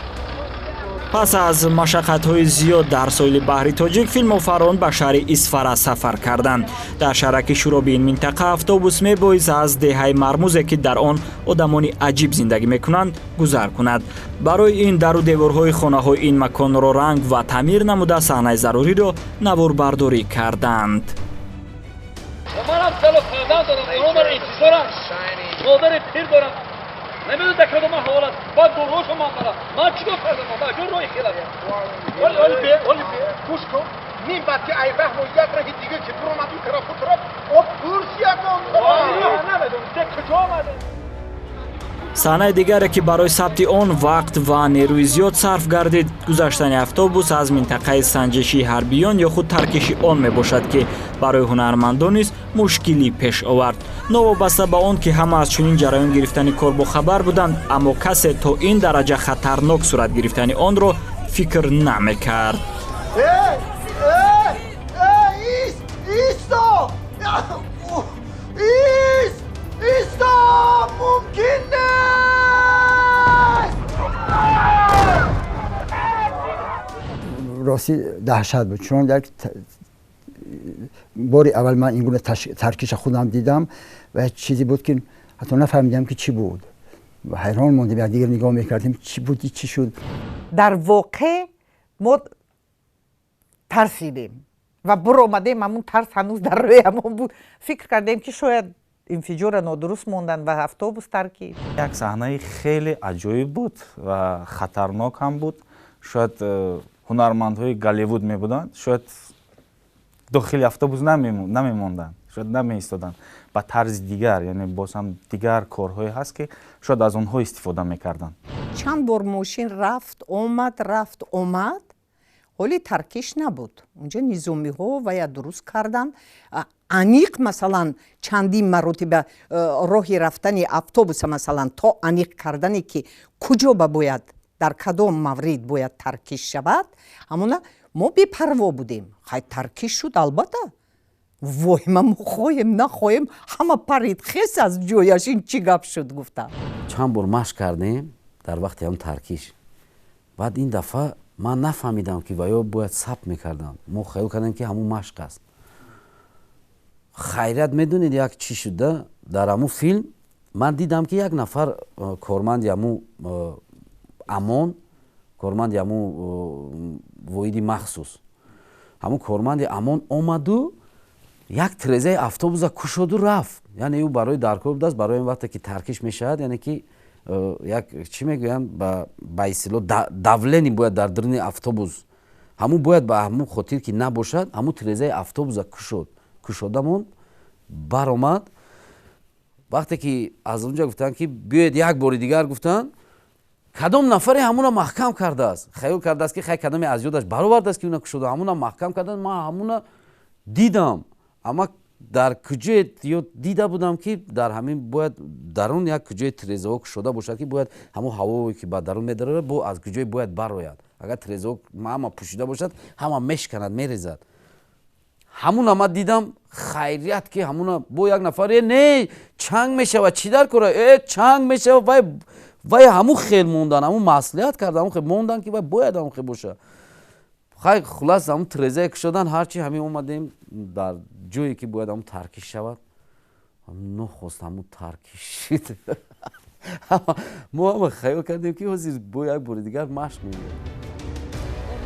Пас аз машаққатҳои зиёд дар соҳили баҳри Тоҷик филмофарон ба шаҳри Исфара сафар карданд. Дар шаҳраки шуроби ин минтақа автобус мебоист аз деҳаи мармузе, ки дар он одамони аҷиб зиндагӣ мекунанд, гузар кунад. Барои ин дару деворҳои хонаҳои ин маконро ранг ва таъмир намуда, саҳнаи заруриро наворбардорӣ карданд. Саҳнаи дигаре, ки барои сабти он вақт ва нерӯи зиёд сарф гардид, гузаштани автобус аз минтақаи санҷишии ҳарбиён ё худ таркиши он мебошад, ки барои ҳунармандон низ мушкилӣ пеш овард. Новобаста ба он ки ҳама аз чунин ҷараён гирифтани кор бохабар буданд, аммо касе то ин дараҷа хатарнок сурат гирифтани онро фикр намекард. Рости даҳшат буд, чун як бори аввал ман ин гуна таркиша худам дидам ва як чизе буд, ки ҳатто нафаҳмидам, ки чӣ буд. Ҳайрон мондем, якдигар нигоҳ мекардем, чӣ буд, чӣ шуд. Дар воқеъ мо тарсидем ва буромадем, ҳамун тарс ҳанӯз дар рӯямон буд. Фикр кардем, ки шояд инфиҷорро нодуруст монданд ва автобус таркид. Як саҳнаи хеле аҷоиб буд ва хатарнок ҳам буд. Шояд ҳунармандҳои Голливуд мебуданд, шояд дохили автобус намемонданд, шояд намеистоданд. Ба тарзи дигар, яъне боз ҳам дигар корҳое ҳаст, ки шояд аз онҳо истифода мекарданд. Чанд бор мошин рафт омад, рафт омад, ҳоли таркиш набуд. Унҷа низомиҳо вая дуруст карданд. Аниқ, масалан, чандин маротиба роҳи рафтани автобуса, масалан, то аниқ кардане, ки куҷо ба бояд Дар кадом маврид бояд таркиш шавад, ҳамона мо бепарво будем. Хай, таркиш шуд, албатта, воҳима мо хоҳем нахоҳем, ҳама парид хес аз ҷояш, ин чӣ гап шуд гуфта. Чанд бор машқ кардем дар вақти ҳам таркиш. Баъд ин дафъа ман нафаҳмидам, ки ваё бояд сабт мекардам. Мо хаёл кардем, ки ҳамун машқ аст. Хайрият, медонед, як чӣ шуда? Дар ҳамун филм ман дидам, ки як нафар корманди ҳамун ОМОН, корманди ҳамун воҳиди махсус, ҳамун корманди ОМОН омаду як тирезаи автобуса кушоду рафт. Яъне ӯ барои даркор будааст, барои он вақте ки таркиш мешавад, яъне ки як чӣ мегӯянд, ба истилоҳ давление бояд дар даруни автобус, ҳамун бояд ба ҳамун хотир ки набошад, ҳамун тирезаи автобуса кушод, кушода монд, баромад. Вақте ки аз онҷа гуфтанд, ки биёед як бори дигар, гуфтанд, кадом нафаре ҳамуна маҳкам кардааст. Хаёл кардааст, ки хай, кадоме аз ёдаш баровардааст, ки уна кушода, ҳамуна маҳкам карданд. Ман ҳамуна дидам, амма дар куҷое ё дида будам, ки дар ҳамин бояд дарун як куҷои тирезаҳо кушода бошад, ки бояд ҳамон ҳавое ки ба дарун медарорад, бо аз куҷое бояд барояд. Агар тирезаҳо ҳама пӯшида бошад, ҳама мешканад, мерезад. Ҳамуна ман дидам. Хайрият, ки ҳамуна бо як нафар: «Э, не, чанг мешавад, чӣ дар кора, э, чанг мешавад». Вай ҳамун хел мондан, ҳамун маслиҳат карда, ҳамун хел мондан, ки вай бояд ҳамун хел бошад. Хай, хулас, ҳамун тирезае кушодан, ҳарчи ҳамин омадем дар ҷое ки бояд ҳамун таркиш шавад, нохост ҳамун таркиш шид. Мо ҳама хаёл кардем, ки ҳозир бо як бори дигар машқ мегирем.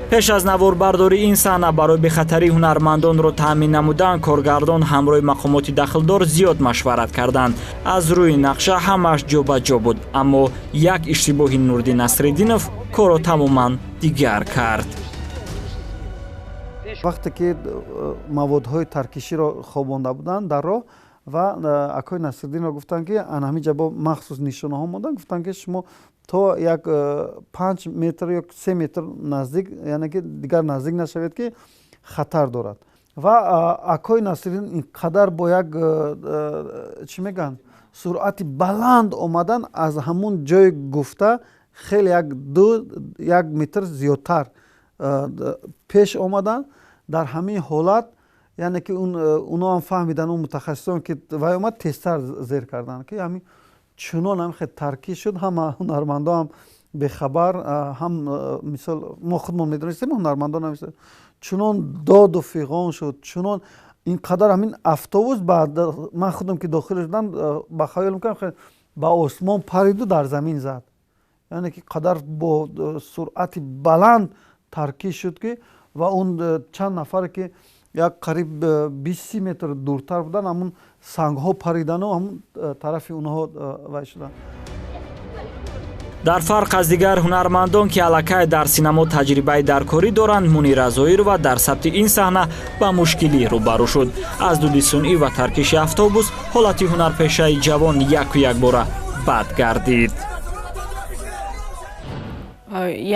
Пеш аз наворбардории ин саҳна барои бехатарии ҳунармандонро таъмин намудан коргардон ҳамроҳи мақомоти дахлдор зиёд машварат карданд. Аз рӯи нақша ҳамааш ҷобаҷо буд, аммо як иштибоҳи Нурдин Насриддинов корро тамоман дигар кард. Вақте ки маводҳои таркиширо хобонда буданд дар роҳ ва акои Насриддинро гуфтанд, ки ана ҳамин ҷа бо махсус нишонаҳо монданд, гуфтанд, ки шумо то як 5 метр ё 3 метр наздик, яъне ки дигар наздик нашавед, ки хатар дорад. Ва акои Насриддин ин қадар бо як чӣ мегӯянд, суръати баланд омадан, аз ҳамун ҷои гуфта хеле як ду як метр зиёдтар пеш омаданд. Дар ҳамин ҳолат, яъне ки уноам фаҳмиданд, он мутахассисон, ки вай омад, тезтар зер карданд, ки ҳамин чунон ҳам хел таркиш шуд. Ҳама ҳунармандоам бехабар, ҳам мисол мо худмон медонистем, ҳунармандон, чунон доду фиғон шуд, чунон ин қадар ҳамин автобус, ман худам ки дохил шудам, ба хаёл мекунам, ба осмон париду дар замин зад. Яъне ки қадар бо суръати баланд таркиш шуд, ки ва он чанд нафаре ки як қариб 20-30 метр дуртар буданд, ҳамун сангҳо паридану ҳамун тарафи онҳо вай шуданд. Дар фарқ аз дигар ҳунармандон, ки аллакай дар синамо таҷрибаи даркорӣ доранд, Мунира Зоирова дар сабти ин саҳна ба мушкилӣ рӯбарӯ шуд. Аз дуди сунъӣ ва таркиши автобус ҳолати ҳунарпешаи ҷавон яку якбора бад гардид.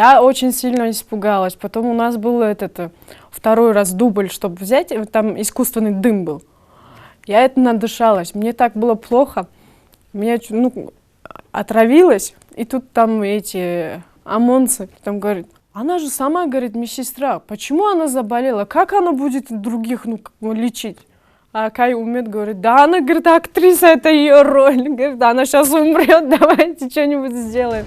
Я очень сильно испугалась. Потом у нас был этот второй раз дубль, чтобы взять, там искусственный дым был. Я это надышалась, мне так было плохо. Меня, ну, отравилась, и тут там эти ОМОНцы там говорят: «Она же сама, говорит, медсестра, почему она заболела, как она будет других, ну, лечить?» А Кай Умед говорит: «Да она, говорит, актриса, это ее роль, говорит, она сейчас умрет, давайте что-нибудь сделаем».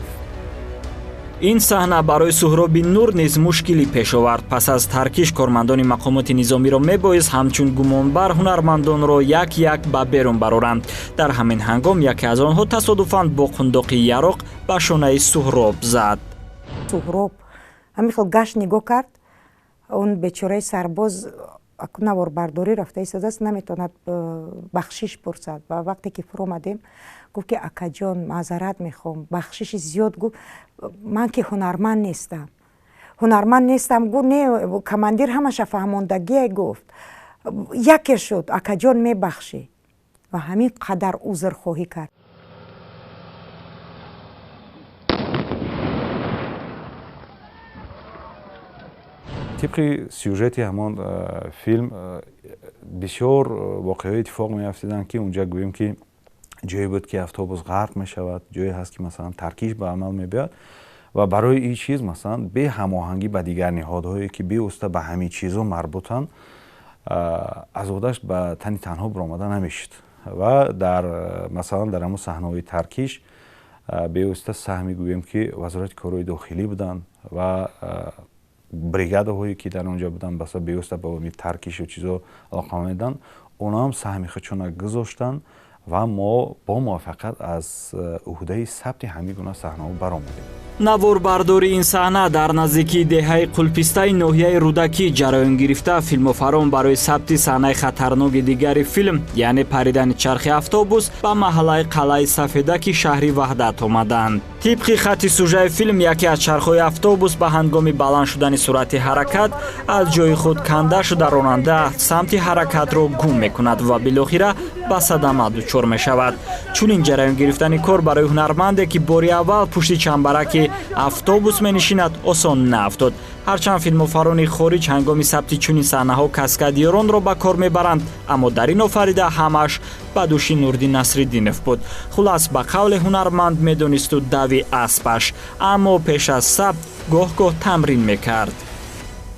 Ин саҳна барои Суҳроби Нур низ мушкилӣ пеш овард. Пас аз таркиш кормандони мақомоти низомиро мебоист ҳамчун гумонбар ҳунармандонро як як ба берун бароранд. Дар ҳамин ҳангом яке аз онҳо тасодуфан бо қундоқи яроқ ба шонаи Суҳроб зад. Суҳроб ҳамин хел гашт, нигоҳ кард. Он бечораи сарбоз наворбардорӣ рафта истодааст, наметавонад бахшиш пурсад. Ва вақте ки фуромадем, гуфт, ки акаҷон, маъзарат мехоҳам, бахшиши зиёд. Гуфт, ман ки ҳунарманд нестам, ҳунарманд нестам. Гуфт, не, командир ҳамаша фаҳмондагие. Гуфт, яке шуд, акаҷон, мебахшӣ. Ва ҳамин қадар узрхоҳӣ кард. Тибқи сюжети ҳамон филм бисёр воқеаҳое иттифоқ меафтиданд, ки унҷа гӯем, ки ҷое буд, ки автобус ғарқ мешавад, ҷое ҳаст, ки масалан таркиш ба амал мебиёяд. Ва барои ин чиз, масалан, беҳамоҳангӣ ба дигар ниҳодҳое, ки бевосита ба ҳамин чизо марбутанд, аз уҳдаш ба тани танҳо баромада намешуд. Ва дар, масалан, дар ҳамон саҳнаҳои таркиш бевосита саҳми, гӯем ки, Вазорати корҳои дохилӣ буданд ва бригадаҳое, ки дар он ҷо буданд, баса бевосита ба таркишу чизо алоқаманд меданд, онҳо ҳам саҳми худшона гузоштанд ва мо бо муваффақият аз уҳдаи сабти ҳамин гуна саҳнаҳо баромадем. Наворбардории ин саҳна дар наздикии деҳаи Қулпистаи ноҳияи Рӯдакӣ ҷараён гирифта, филмофарон барои сабти саҳнаи хатарноки дигари филм, яъне паридани чархи автобус, ба маҳаллаи Қалъаи Сафедаки шаҳри Ваҳдат омаданд. Тибқи хатти сужаи филм, яке аз чархҳои автобус ба ҳангоми баланд шудани суръати ҳаракат аз ҷои худ канда шуда, ронанда самти ҳаракатро гум мекунад ва билохира ба садама дучор мешавад. Чунин ҷараён гирифтани кор барои ҳунарманде, ки бори аввал пушти чамбараки автобус менишинад, осон наафтод. Ҳарчанд филмофарони хориҷ ҳангоми сабти чунин саҳнаҳо каскадиёронро ба кор мебаранд, аммо дар ин офарида ҳамаш ба дӯши Нурдин Насриддинов буд. Хулас, ба қавли ҳунарманд, медонисту дави аспаш, аммо пеш аз сабт гоҳ-гоҳ тамрин мекард.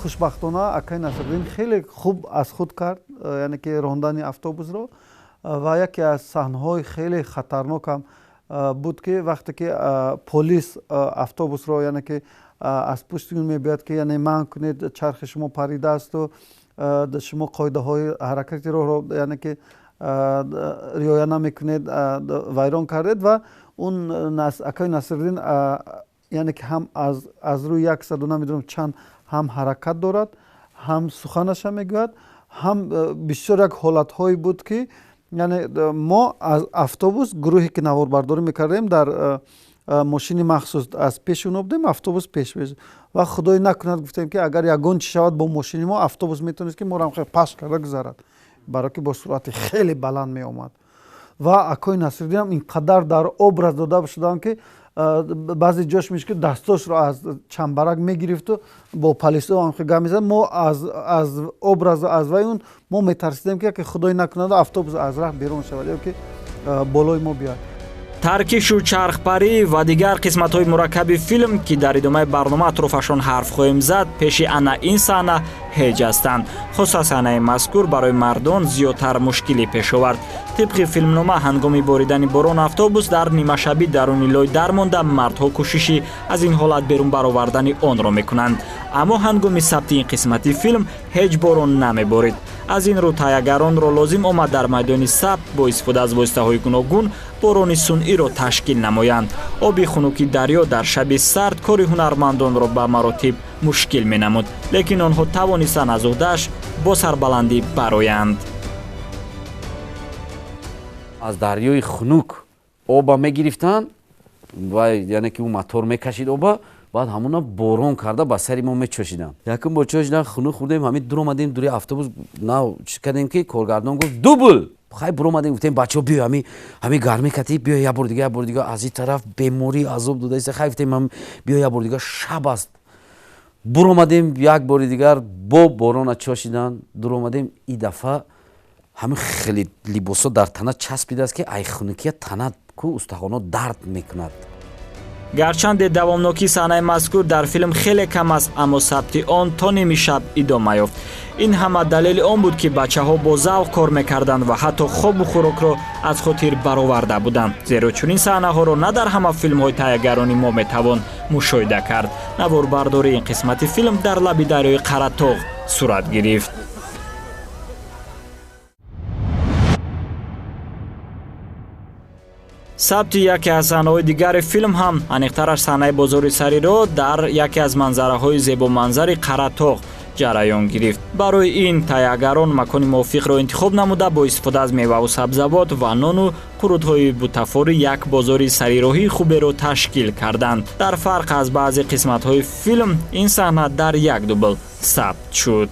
Хушбахтона, акай Насриддин хеле хуб аз худ кард, яъне ки рондани автобусро, ва яке аз саҳнаҳои хеле хатарнокам буд, ки вақте ки полис автобусро, яъне ки, аз пушти он мебиёяд, ки яъне манъ кунед, чархи шумо паридаасту шумо қоидаҳои ҳаракати роҳро, яъне ки, риоя намекунед, вайрон кардед. Ва он акаи Насриддин, яъне ки, ҳам аз рӯи 100 намедонам чанд ҳам ҳаракат дорад, ҳам суханаша мегӯяд, ҳам бисёр як ҳолатҳое буд, ки яъне мо аз автобус, гурӯҳе ки наворбардорӣ мекардем, дар мошини махсус аз пеши оно будем, автобус пеш ва худое накунад, гуфтем, ки агар ягон чи шавад бо мошини мо, автобус метавонист, ки моро хеле паш карда гузарад, барое ки бо суръати хеле баланд меомад. Ва акои Насриддинам ин қадар дар образ дода шудам, ки баъзе ҷош мешуд, ки дастошро аз чамбарак мегирифту бо палисо гап мезад. Мо аз образу аз вай он мо метарсидем, ки яке худое накунад, автобус аз раҳ берун шавад ё ки болои мо биёяд. Таркишу чархпарӣ ва дигар қисматҳои мураккаби филм, ки дар идомаи барнома атрофашон ҳарф хоҳем зад, пеши ана ин саҳна ҳеҷ ҳастанд. Хоса саҳнаи мазкур барои мардон зиёдтар мушкилӣ пеш овард. Тибқи филмнома, ҳангоми боридани борон автобус дар нимашабӣ даруни лой дармонда, мардҳо кӯшиши аз ин ҳолат берун баровардани онро мекунанд. Аммо ҳангоми сабти ин қисмати филм ҳеҷ борон намеборид. Аз ин рӯ таҳиягаронро лозим омад дар майдони сабт бо истифода аз воситаҳои гуногун борони сунъиро ташкил намоянд. Оби хунуки дарё дар шаби сард кори ҳунармандонро ба маротиб мушкил менамуд, лекин онҳо тавонистанд аз уҳдааш бо сарбаландӣ бароянд. Аз дарёи хунук оба мегирифтанд ва, яъне ки, ӯ мотор мекашид оба, баъд ҳамона борон карда ба сари мо мечошиданд. Якум бор чошидан, хунук хӯрдем, ҳамин дуромадем дури автобус, нав чӣ кардем, ки коргардон гуфт: «Дубл!» Хай, буромадем, гуфтем: «Бачаҳо, биё, ҳами гармӣ катӣ, биё як бор дига, як бор дига.» Аз ин тараф беморӣ азоб додаиста. Хай, гуфтем, биё як бор дига, шаб аст. Буромадем, як бори дигар бо борона чошидан, дуромадем. И дафъа ҳамин хеле либосҳо дар тана часпидааст, ки ай хунукия тана ку устахоно дард мекунад. Гарчанде давомнокии саҳнаи мазкур дар филм хеле кам аст, аммо сабти он то ними шаб идома ёфт. Ин ҳама далели он буд, ки бачаҳо бо завқ кор мекарданд ва ҳатто хобу хӯрокро аз хотир бароварда буданд, зеро чунин саҳнаҳоро на дар ҳама филмҳои таҳиягарони мо метавон мушоҳида кард. Наворбардории ин қисмати филм дар лаби дарёи Қаратоғ сурат гирифт. Сабти яке аз саҳнаҳои дигари филм ҳам, аниқтараш саҳнаи бозори сариро, дар яке аз манзараҳои зебоманзари Қаратоғ ҷараён гирифт. Барои ин таҳиягарон макони мувофиқро интихоб намуда, бо истифода аз меваву сабзавот ва нону қурутҳои бутафорӣ як бозори сарироҳии хуберо ташкил карданд. Дар фарқ аз баъзе қисматҳои филм, ин саҳна дар як дубл сабт шуд.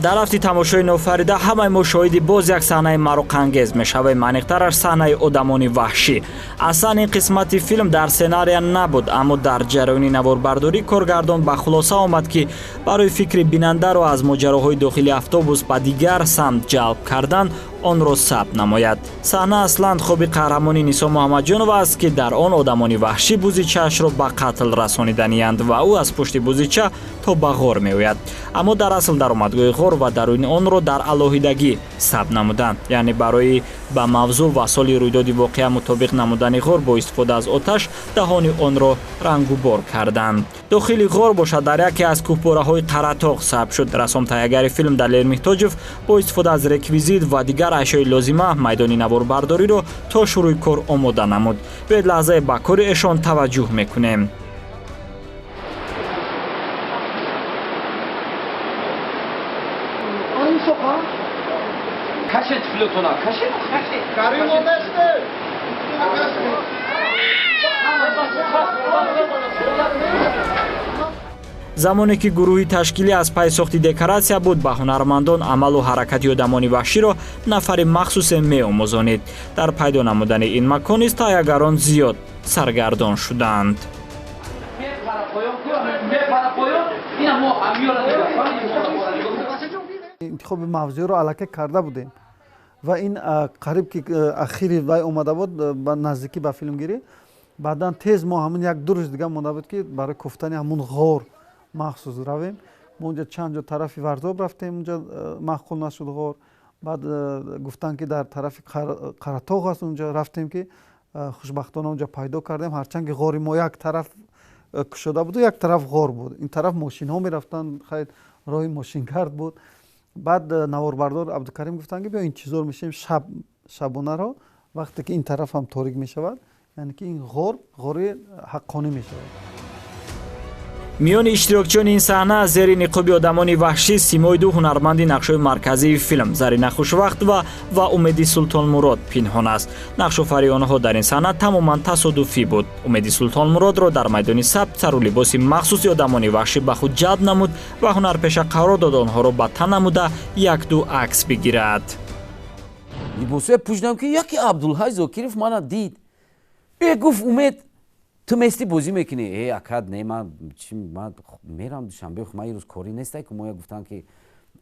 Дар рафти тамошои Нофарида ҳамаи мо шоҳиди боз як саҳнаи мароқангез мешавем, аниқтараш саҳнаи одамони ваҳшӣ. Аслан ин қисмати филм дар сценария набуд, аммо дар ҷараёни наворбардорӣ коргардон ба хулоса омад, ки барои фикри бинандаро аз моҷароҳои дохили автобус ба дигар самт ҷалб кардан онро сабт намояд. Саҳна аслан хоби қаҳрамони Нисо Муҳаммадҷонова аст, ки дар он одамони ваҳшӣ бузичаашро ба қатл расониданиянд ва ӯ аз пушти бузича то ба ғор меояд. Аммо дар асл даромадгоҳи ғор ва даруни онро дар алоҳидагӣ сабт намуданд, яъне барои ба мавзӯъ ва соли рӯйдоди воқеа мутобиқ намудани ғор бо истифода аз оташ даҳони онро рангубор карданд. Дохили ғор бошад дар яке аз кӯҳпораҳои Қаратоғ сабт шуд. Расомтаҳиягари филм Далер Меҳтоҷев бо истифода аз реквизит ва дигар ашёи лозима майдони наворбардориро то шурӯи кор омода намуд. Биёед лаҳзае ба кори эшон таваҷҷӯҳ мекунем. Замоне ки гурӯҳи ташкилӣ аз пай сохти декоратсия буд, ба ҳунармандон амалу ҳаракати одамони ваҳширо нафари махсусе меомӯзонид. Дар пайдо намудани ин макон низ таҳиягарон зиёд саргардон шуданд. Интихоби мавзӯъро аллакай карда будем ва ин қариб ки ахири вай омада буд ба наздикӣ ба филмгирӣ. Баъдан тез мо ҳамун як ду рӯз дига монда буд, ки барои кофтани ҳамун ғор махсус равем. Мо унҷа чанд ҷо тарафи Варзоб рафтем, унҷа маъқул нашуд ғор. Баъд гуфтанд, ки дар тарафи Қаратоғ аст, унҷа рафтем, ки хушбахтона унҷа пайдо кардем. Ҳарчанд ки ғори мо як тараф кушода буду як тараф ғор буд, ин тараф мошинҳо мерафтанд, хайр роҳи мошингард буд. Баъд наворбардор Абдукарим гуфтанд, ки биё интизор мешавем шаб, шабонаро, вақте ки ин тараф ҳам торик мешавад, яъне ки ин ғор ғори ҳаққонӣ мешавад. Миёни иштирокчиёни ин саҳна зери ниқоби одамони ваҳшӣ симои ду ҳунарманди нақшҳои марказии филм Зарина Хушвақтова ва Умеди Султонмурод пинҳон аст. Нақшофарии онҳо дар ин саҳна тамоман тасодуфӣ буд. Умеди Султонмуродро дар майдони сабт сару либоси махсуси одамони ваҳшӣ ба худ ҷалб намуд ва ҳунарпеша қарор дод онҳоро ба тан намуда як-ду акс бигирад. Либосое пӯшидам, ки яке Абдулҳай Зокиров мана дид. Э, гуфт, Умед, ту местӣ бозӣ мекунӣ? Э, акад, не, ман чи, ман мерам Душанбе, ман ирӯз корӣ нестай, ки моя гуфтанд, ки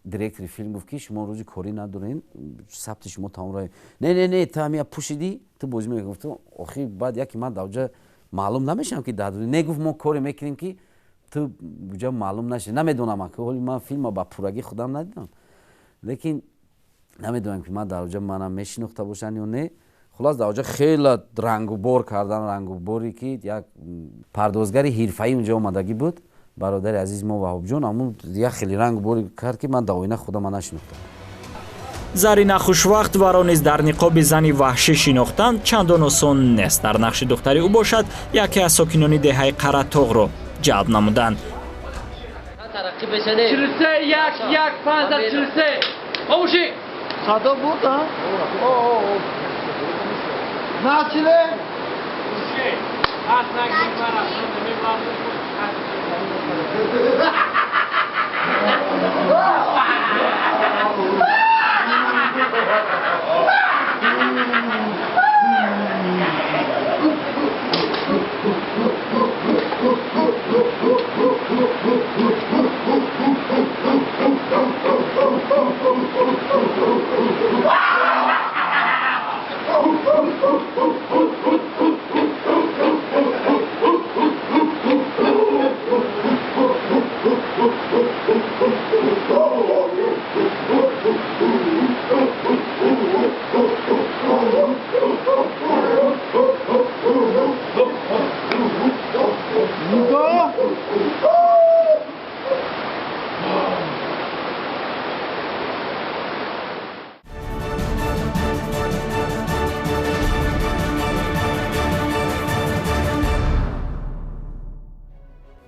директори филм гуфт, ки шумо рӯзи корӣ надорен, сабти шумо тамом ра. Не, не, не, ту ҳамия пӯшидӣ, ту бозӣ мекунӣ. Гуфтам, охи, баъд яке ман дар маълум намешавам, ки дар не, гуфт, мо коре мекунем, ки ту ҷа маълум наши. Намедонам, ки ҳоли ман филма ба пуррагӣ худам надидам, лекин намедонам, ки ман дар ҷа манам мешинохта бошанд ё не. Хулас, дар оҷа хеле рангубор кардан, рангуборе ки як пардозгари ҳирфаӣ унҷа омадагӣ буд, бародари азизи мо Ваҳобҷон, ҳамун як хеле рангуборе кард, ки ман дар оина худама нашинохтам. Зарина Хушвақтоваро низ дар ниқоби зани ваҳшӣ шинохтан чандон осон нест. Дар нақши духтари ӯ бошад яке аз сокинони деҳаи Қаратоғро ҷалб намуданд.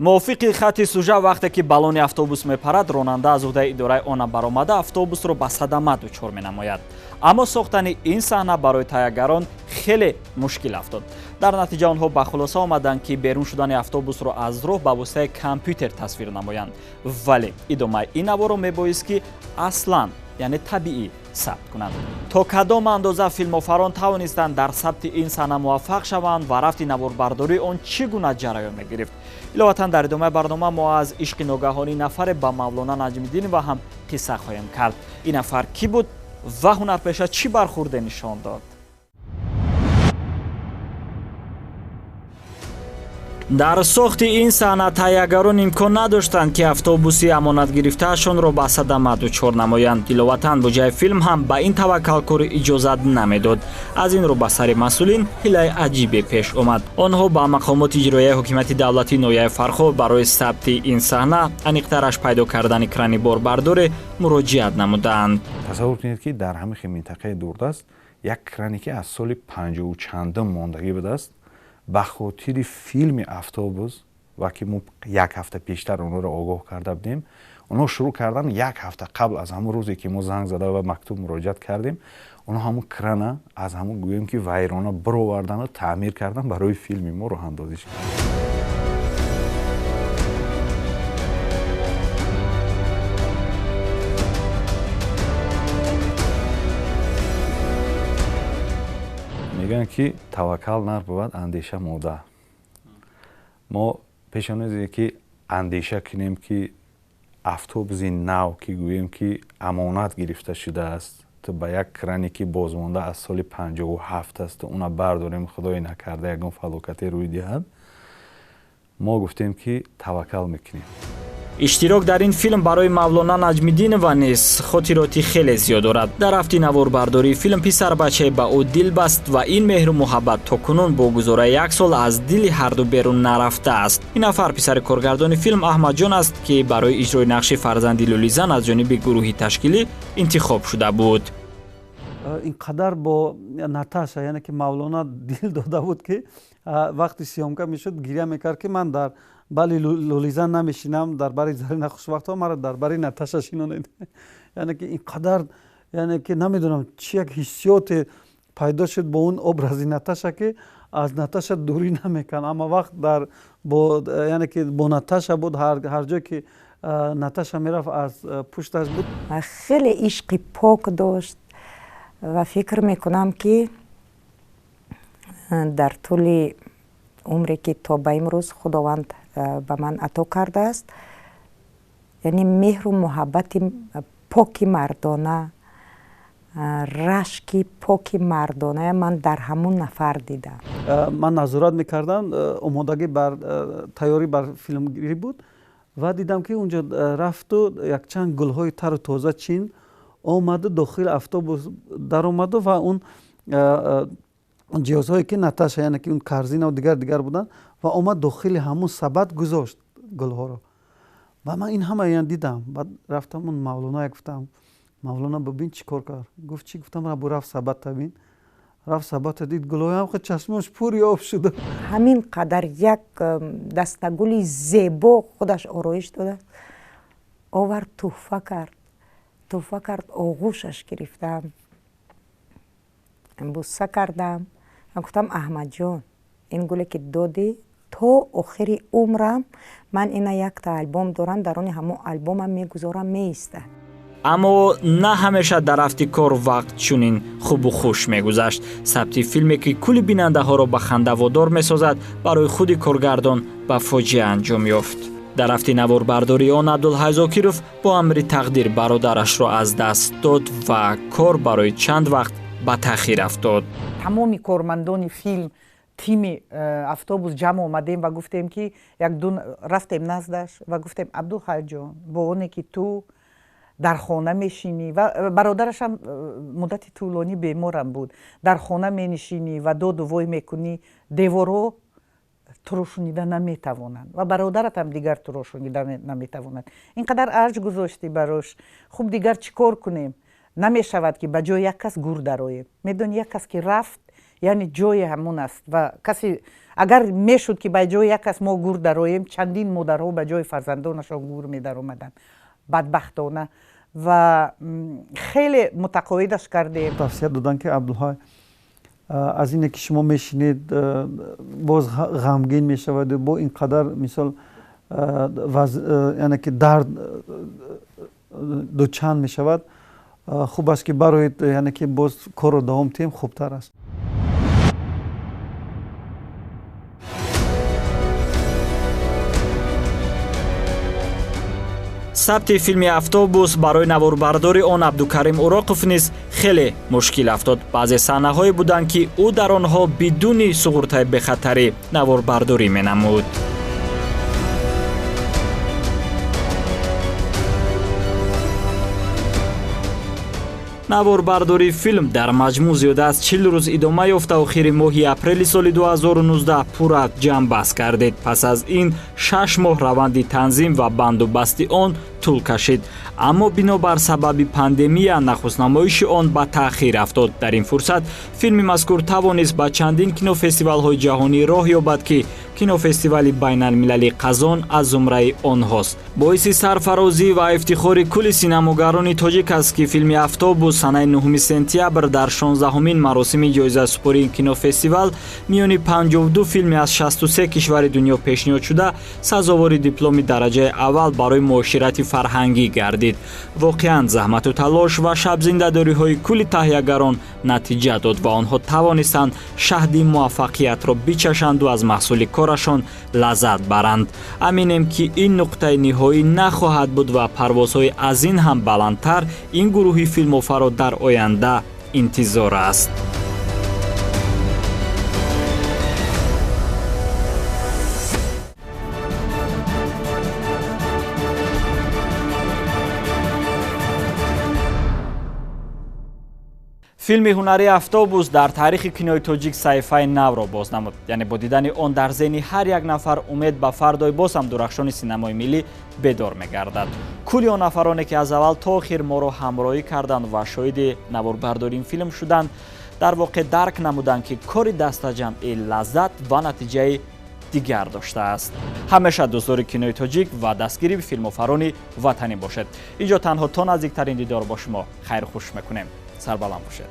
Мувофиқи хатти сужа, вақте ки баллони автобус мепарад, ронанда аз уҳдаи идораи она баромада автобусро ба садама дучор менамояд. Аммо сохтани ин саҳна барои таҳиягарон хеле мушкил афтод. Дар натиҷа онҳо ба хулоса омаданд, ки берун шудани автобусро аз роҳ ба воситаи компютер тасвир намоянд. Вале идомаи ин наворро мебоист, ки аслан, яъне табиӣ сабт кунанд. То кадом андоза филмофарон тавонистанд дар сабти ин саҳна муваффақ шаванд ва рафти наворбардории он чӣ гуна ҷараён мегирифт? Иловатан, дар идомаи барнома мо аз ишқи ногаҳонии нафаре ба Мавлона Наҷмиддинова ҳам қисса хоҳем кард. Ин нафар кӣ буд ва ҳунарпеша чӣ бархурде нишон дод? Дар сохти ин саҳна таҳиягарон имкон надоштанд, ки автобуси амонатгирифтаашонро ба садама дучор намоянд. Иловатан, буҷаи филм ҳам ба ин таваккалкорӣ иҷозат намедод. Аз ин рӯ ба сари масъулин ҳилаи аҷибе пеш омад. Онҳо ба мақомоти иҷроияи ҳокимияти давлатии ноҳияи Фархор барои сабти ин саҳна, аниқтараш пайдо кардани крани борбардоре, муроҷиат намуданд. Тасаввур кунед, ки дар ҳамин минтақаи дурдаст як кране, ки аз соли панҷоҳу чандум мондагӣ будааст, ба хотири филми автобус, ва ки мо як ҳафта пештар онҳоро огоҳ карда будем, онҳо шурӯъ кардан як ҳафта қабл аз ҳамон рӯзе, ки мо занг зада ва мактуб муроҷиат кардем, онҳо ҳамон крана аз ҳамон, гӯем ки, вайрона бировардану таъмир кардан, барои филми мо роҳандозӣ карданд. Мегӯянд, ки таваккал нар бувад, андеша мода. Мо пеш оне ки андеша кунем, ки автобуси нав, ки гӯем ки амонат гирифта шудааст, то ба як кране, ки бозмонда аз соли 57 аст, уна бардорем, худое накарда ягон фалокате рӯй диҳад, мо гуфтем, ки таваккал мекунем. Иштирок дар ин филм барои Мавлона Наҷмиддинова низ хотироти хеле зиёд дорад. Дар рафти наворбардории филм писарбачае ба ӯ дил баст ва ин меҳру муҳаббат то кунун бо гузораи як сол аз дили ҳарду берун нарафтааст. Ин нафар писари коргардони филм Аҳмадҷон аст, ки барои иҷрои нақши фарзанди Лӯлизан аз ҷониби гурӯҳи ташкилӣ интихоб шуда буд. Ин қадар бо Наташа, яъне ки Мавлона, дил дода буд, ки вақти съёмка мешуд, гиря мекард, ки ман дар бали Лӯлизан намешинам, дар бари Зарина Хушвақтова, маро дар бари Наташа шинонед. Яъне ки ин қадар, яъне ки намедонам чӣ як ҳиссиёте пайдо шуд бо он образи Наташа, ки аз Наташа дурӣ намекард, амма вақт дар бо, яъне ки бо Наташа буд. Ҳар ҷое ки Наташа мерафт, аз пушташ буд. Хеле ишқи пок дошт ва фикр мекунам, ки дар тӯли умре, ки то ба имрӯз Худованд ба ман ато кардааст, яъне меҳру муҳаббати поки мардона, рашки поки мардона ман дар ҳамун нафар дидам. Ман назорат мекардам, омодагӣ бар тайёрӣ бар филмгирӣ буд ва дидам, ки унҷо рафту якчанд гулҳои тару тоза чин омаду дохили автобус даромаду ва он ҷиҳозҳое, ки Наташа, яъне ки он корзинаву дигар дигар буданд, ва омад дохили ҳамун сабад гузошт гулҳоро. Ва ман ин ҳама дидам. Баъд рафтам он Мавлона, гуфтам: «Мавлона, бибин, чӣ кор кард». Гуфт: «Чӣ?» Гуфтам: «Рабу, рафт сабадта бин». Рафт сабадта дид, гулҳоям чашмош пури об шуд. Ҳамин қадар як дастагули зебо худаш ороиш додааст, овард, тӯҳфа кард, тӯҳфа кард. Оғӯшаш гирифтам, бусса кардам, гуфтам: «Аҳмадҷон, ин гуле ки додӣ, то охири умрам ман ина якта албом дорам, дар они ҳамон албомам мегузорам, меистад». Аммо на ҳамеша дар рафти кор вақт чунин хубу хуш мегузашт. Сабти филме, ки кулли бинандаҳоро ба ханда водор месозад, барои худи коргардон ба фоҷиа анҷом ёфт. Дар рафти наворбардории он Абдулҳай Зокиров бо амри тақдир бародарашро аз даст дод ва кор барои чанд вақт ба таъхир афтод. Тамоми кормандони филм, тими автобус ҷамъ омадем ва гуфтем, ки якду рафтем наздаш ва гуфтем: «Абдулҳайҷон, бо оне ки ту дар хона мешинӣ ва бародарашам муддати тӯлонӣ беморам буд, дар хона менишинӣ ва доду вой мекунӣ, деворҳо туро шунида наметавонанд ва бародаратам дигар туро шунида наметавонад. Ин қадар арҷ гузоштӣ барош, хуб, дигар чӣ кор кунем? Намешавад, ки ба ҷои як кас гур дароем. Медони, як кас ки рафт, яъне ҷои ҳамон аст. Ва касе агар мешуд, ки ба ҷои як кас мо гур дароем, чандин модарҳо ба ҷои фарзандонашон гур медаромаданд. Бадбахтона ва хеле мутақоидаш кардем». Тавсия доданд, ки Абдулҳай, Аз ине ки шумо мешинед боз ғамгин мешавад, бо ин қадар мисол яъне ки дард дучанд мешавад. Хуб аст ки бароед, яъне ки боз корро давом диҳем, хубтар аст. Сабти филми «Автобус» барои наворбардори он Абдукарим Уроқов низ хеле мушкил афтод. Баъзе саҳнаҳое буданд, ки ӯ дар онҳо бидуни суғуртаи бехатарӣ наворбардорӣ менамуд. Наворбардории филм дар маҷмӯъ зиёда аз 40 рӯз идома ёфта, охири моҳи апрели соли 2019 пурра ҷамъбаст кардед. Пас аз ин 6 моҳ раванди танзим ва бандубасти он тӯл кашид. Аммо бинобар сабаби пандемия нахустнамоиши он ба таъхир афтод. Дар ин фурсат филми мазкур тавонист ба чандин кинофестивалҳои ҷаҳонӣ роҳ ёбад, ки кинофестивали байналмилалии Қазон аз зумраи онҳост. Боиси сарфарозӣ ва ифтихори кулли синамогарони тоҷик аст, ки филми «Автобус» санаи 9 сентябр дар 16-умин маросими ҷоизасупории кинофестивал миёни 52 филми аз 63 кишвари дунё пешниҳод шуда, сазовори дипломи дараҷаи аввал барои муоширати фарҳангӣ гардид. Воқеан заҳмату талош ва шабзиндадориҳои кулли таҳиягарон натиҷа дод ва онҳо тавонистанд шаҳди муваффақиятро бичашанду аз маҳсули корашон лаззат баранд. Аминем, ки ин нуқтаи ниҳоӣ нахоҳад буд ва парвозҳои аз ин ҳам баландтар ин гурӯҳи филмофаро дар оянда интизор аст. Филми ҳунарии «Автобус» дар таърихи кинои тоҷик саҳифаи навро боз намуд. Яъне бо дидани он дар зеҳни ҳар як нафар умед ба фардои боз ҳам дурахшони синамои миллӣ бедор мегардад. Кулли он нафароне, ки аз аввал то охир моро ҳамроҳӣ карданд ва шоҳиди наворбардории ин филм шуданд, дар воқеъ дарк намуданд, ки кори дастаҷамъӣ лаззат ва натиҷаи дигар доштааст. Ҳамеша дӯстдори кинои тоҷик ва дастгири филмофарони ватанӣ бошед. Инҷо танҳо то наздиктарин дидор бо шумо хайрхуш мекунем. Сарбаланд бошед.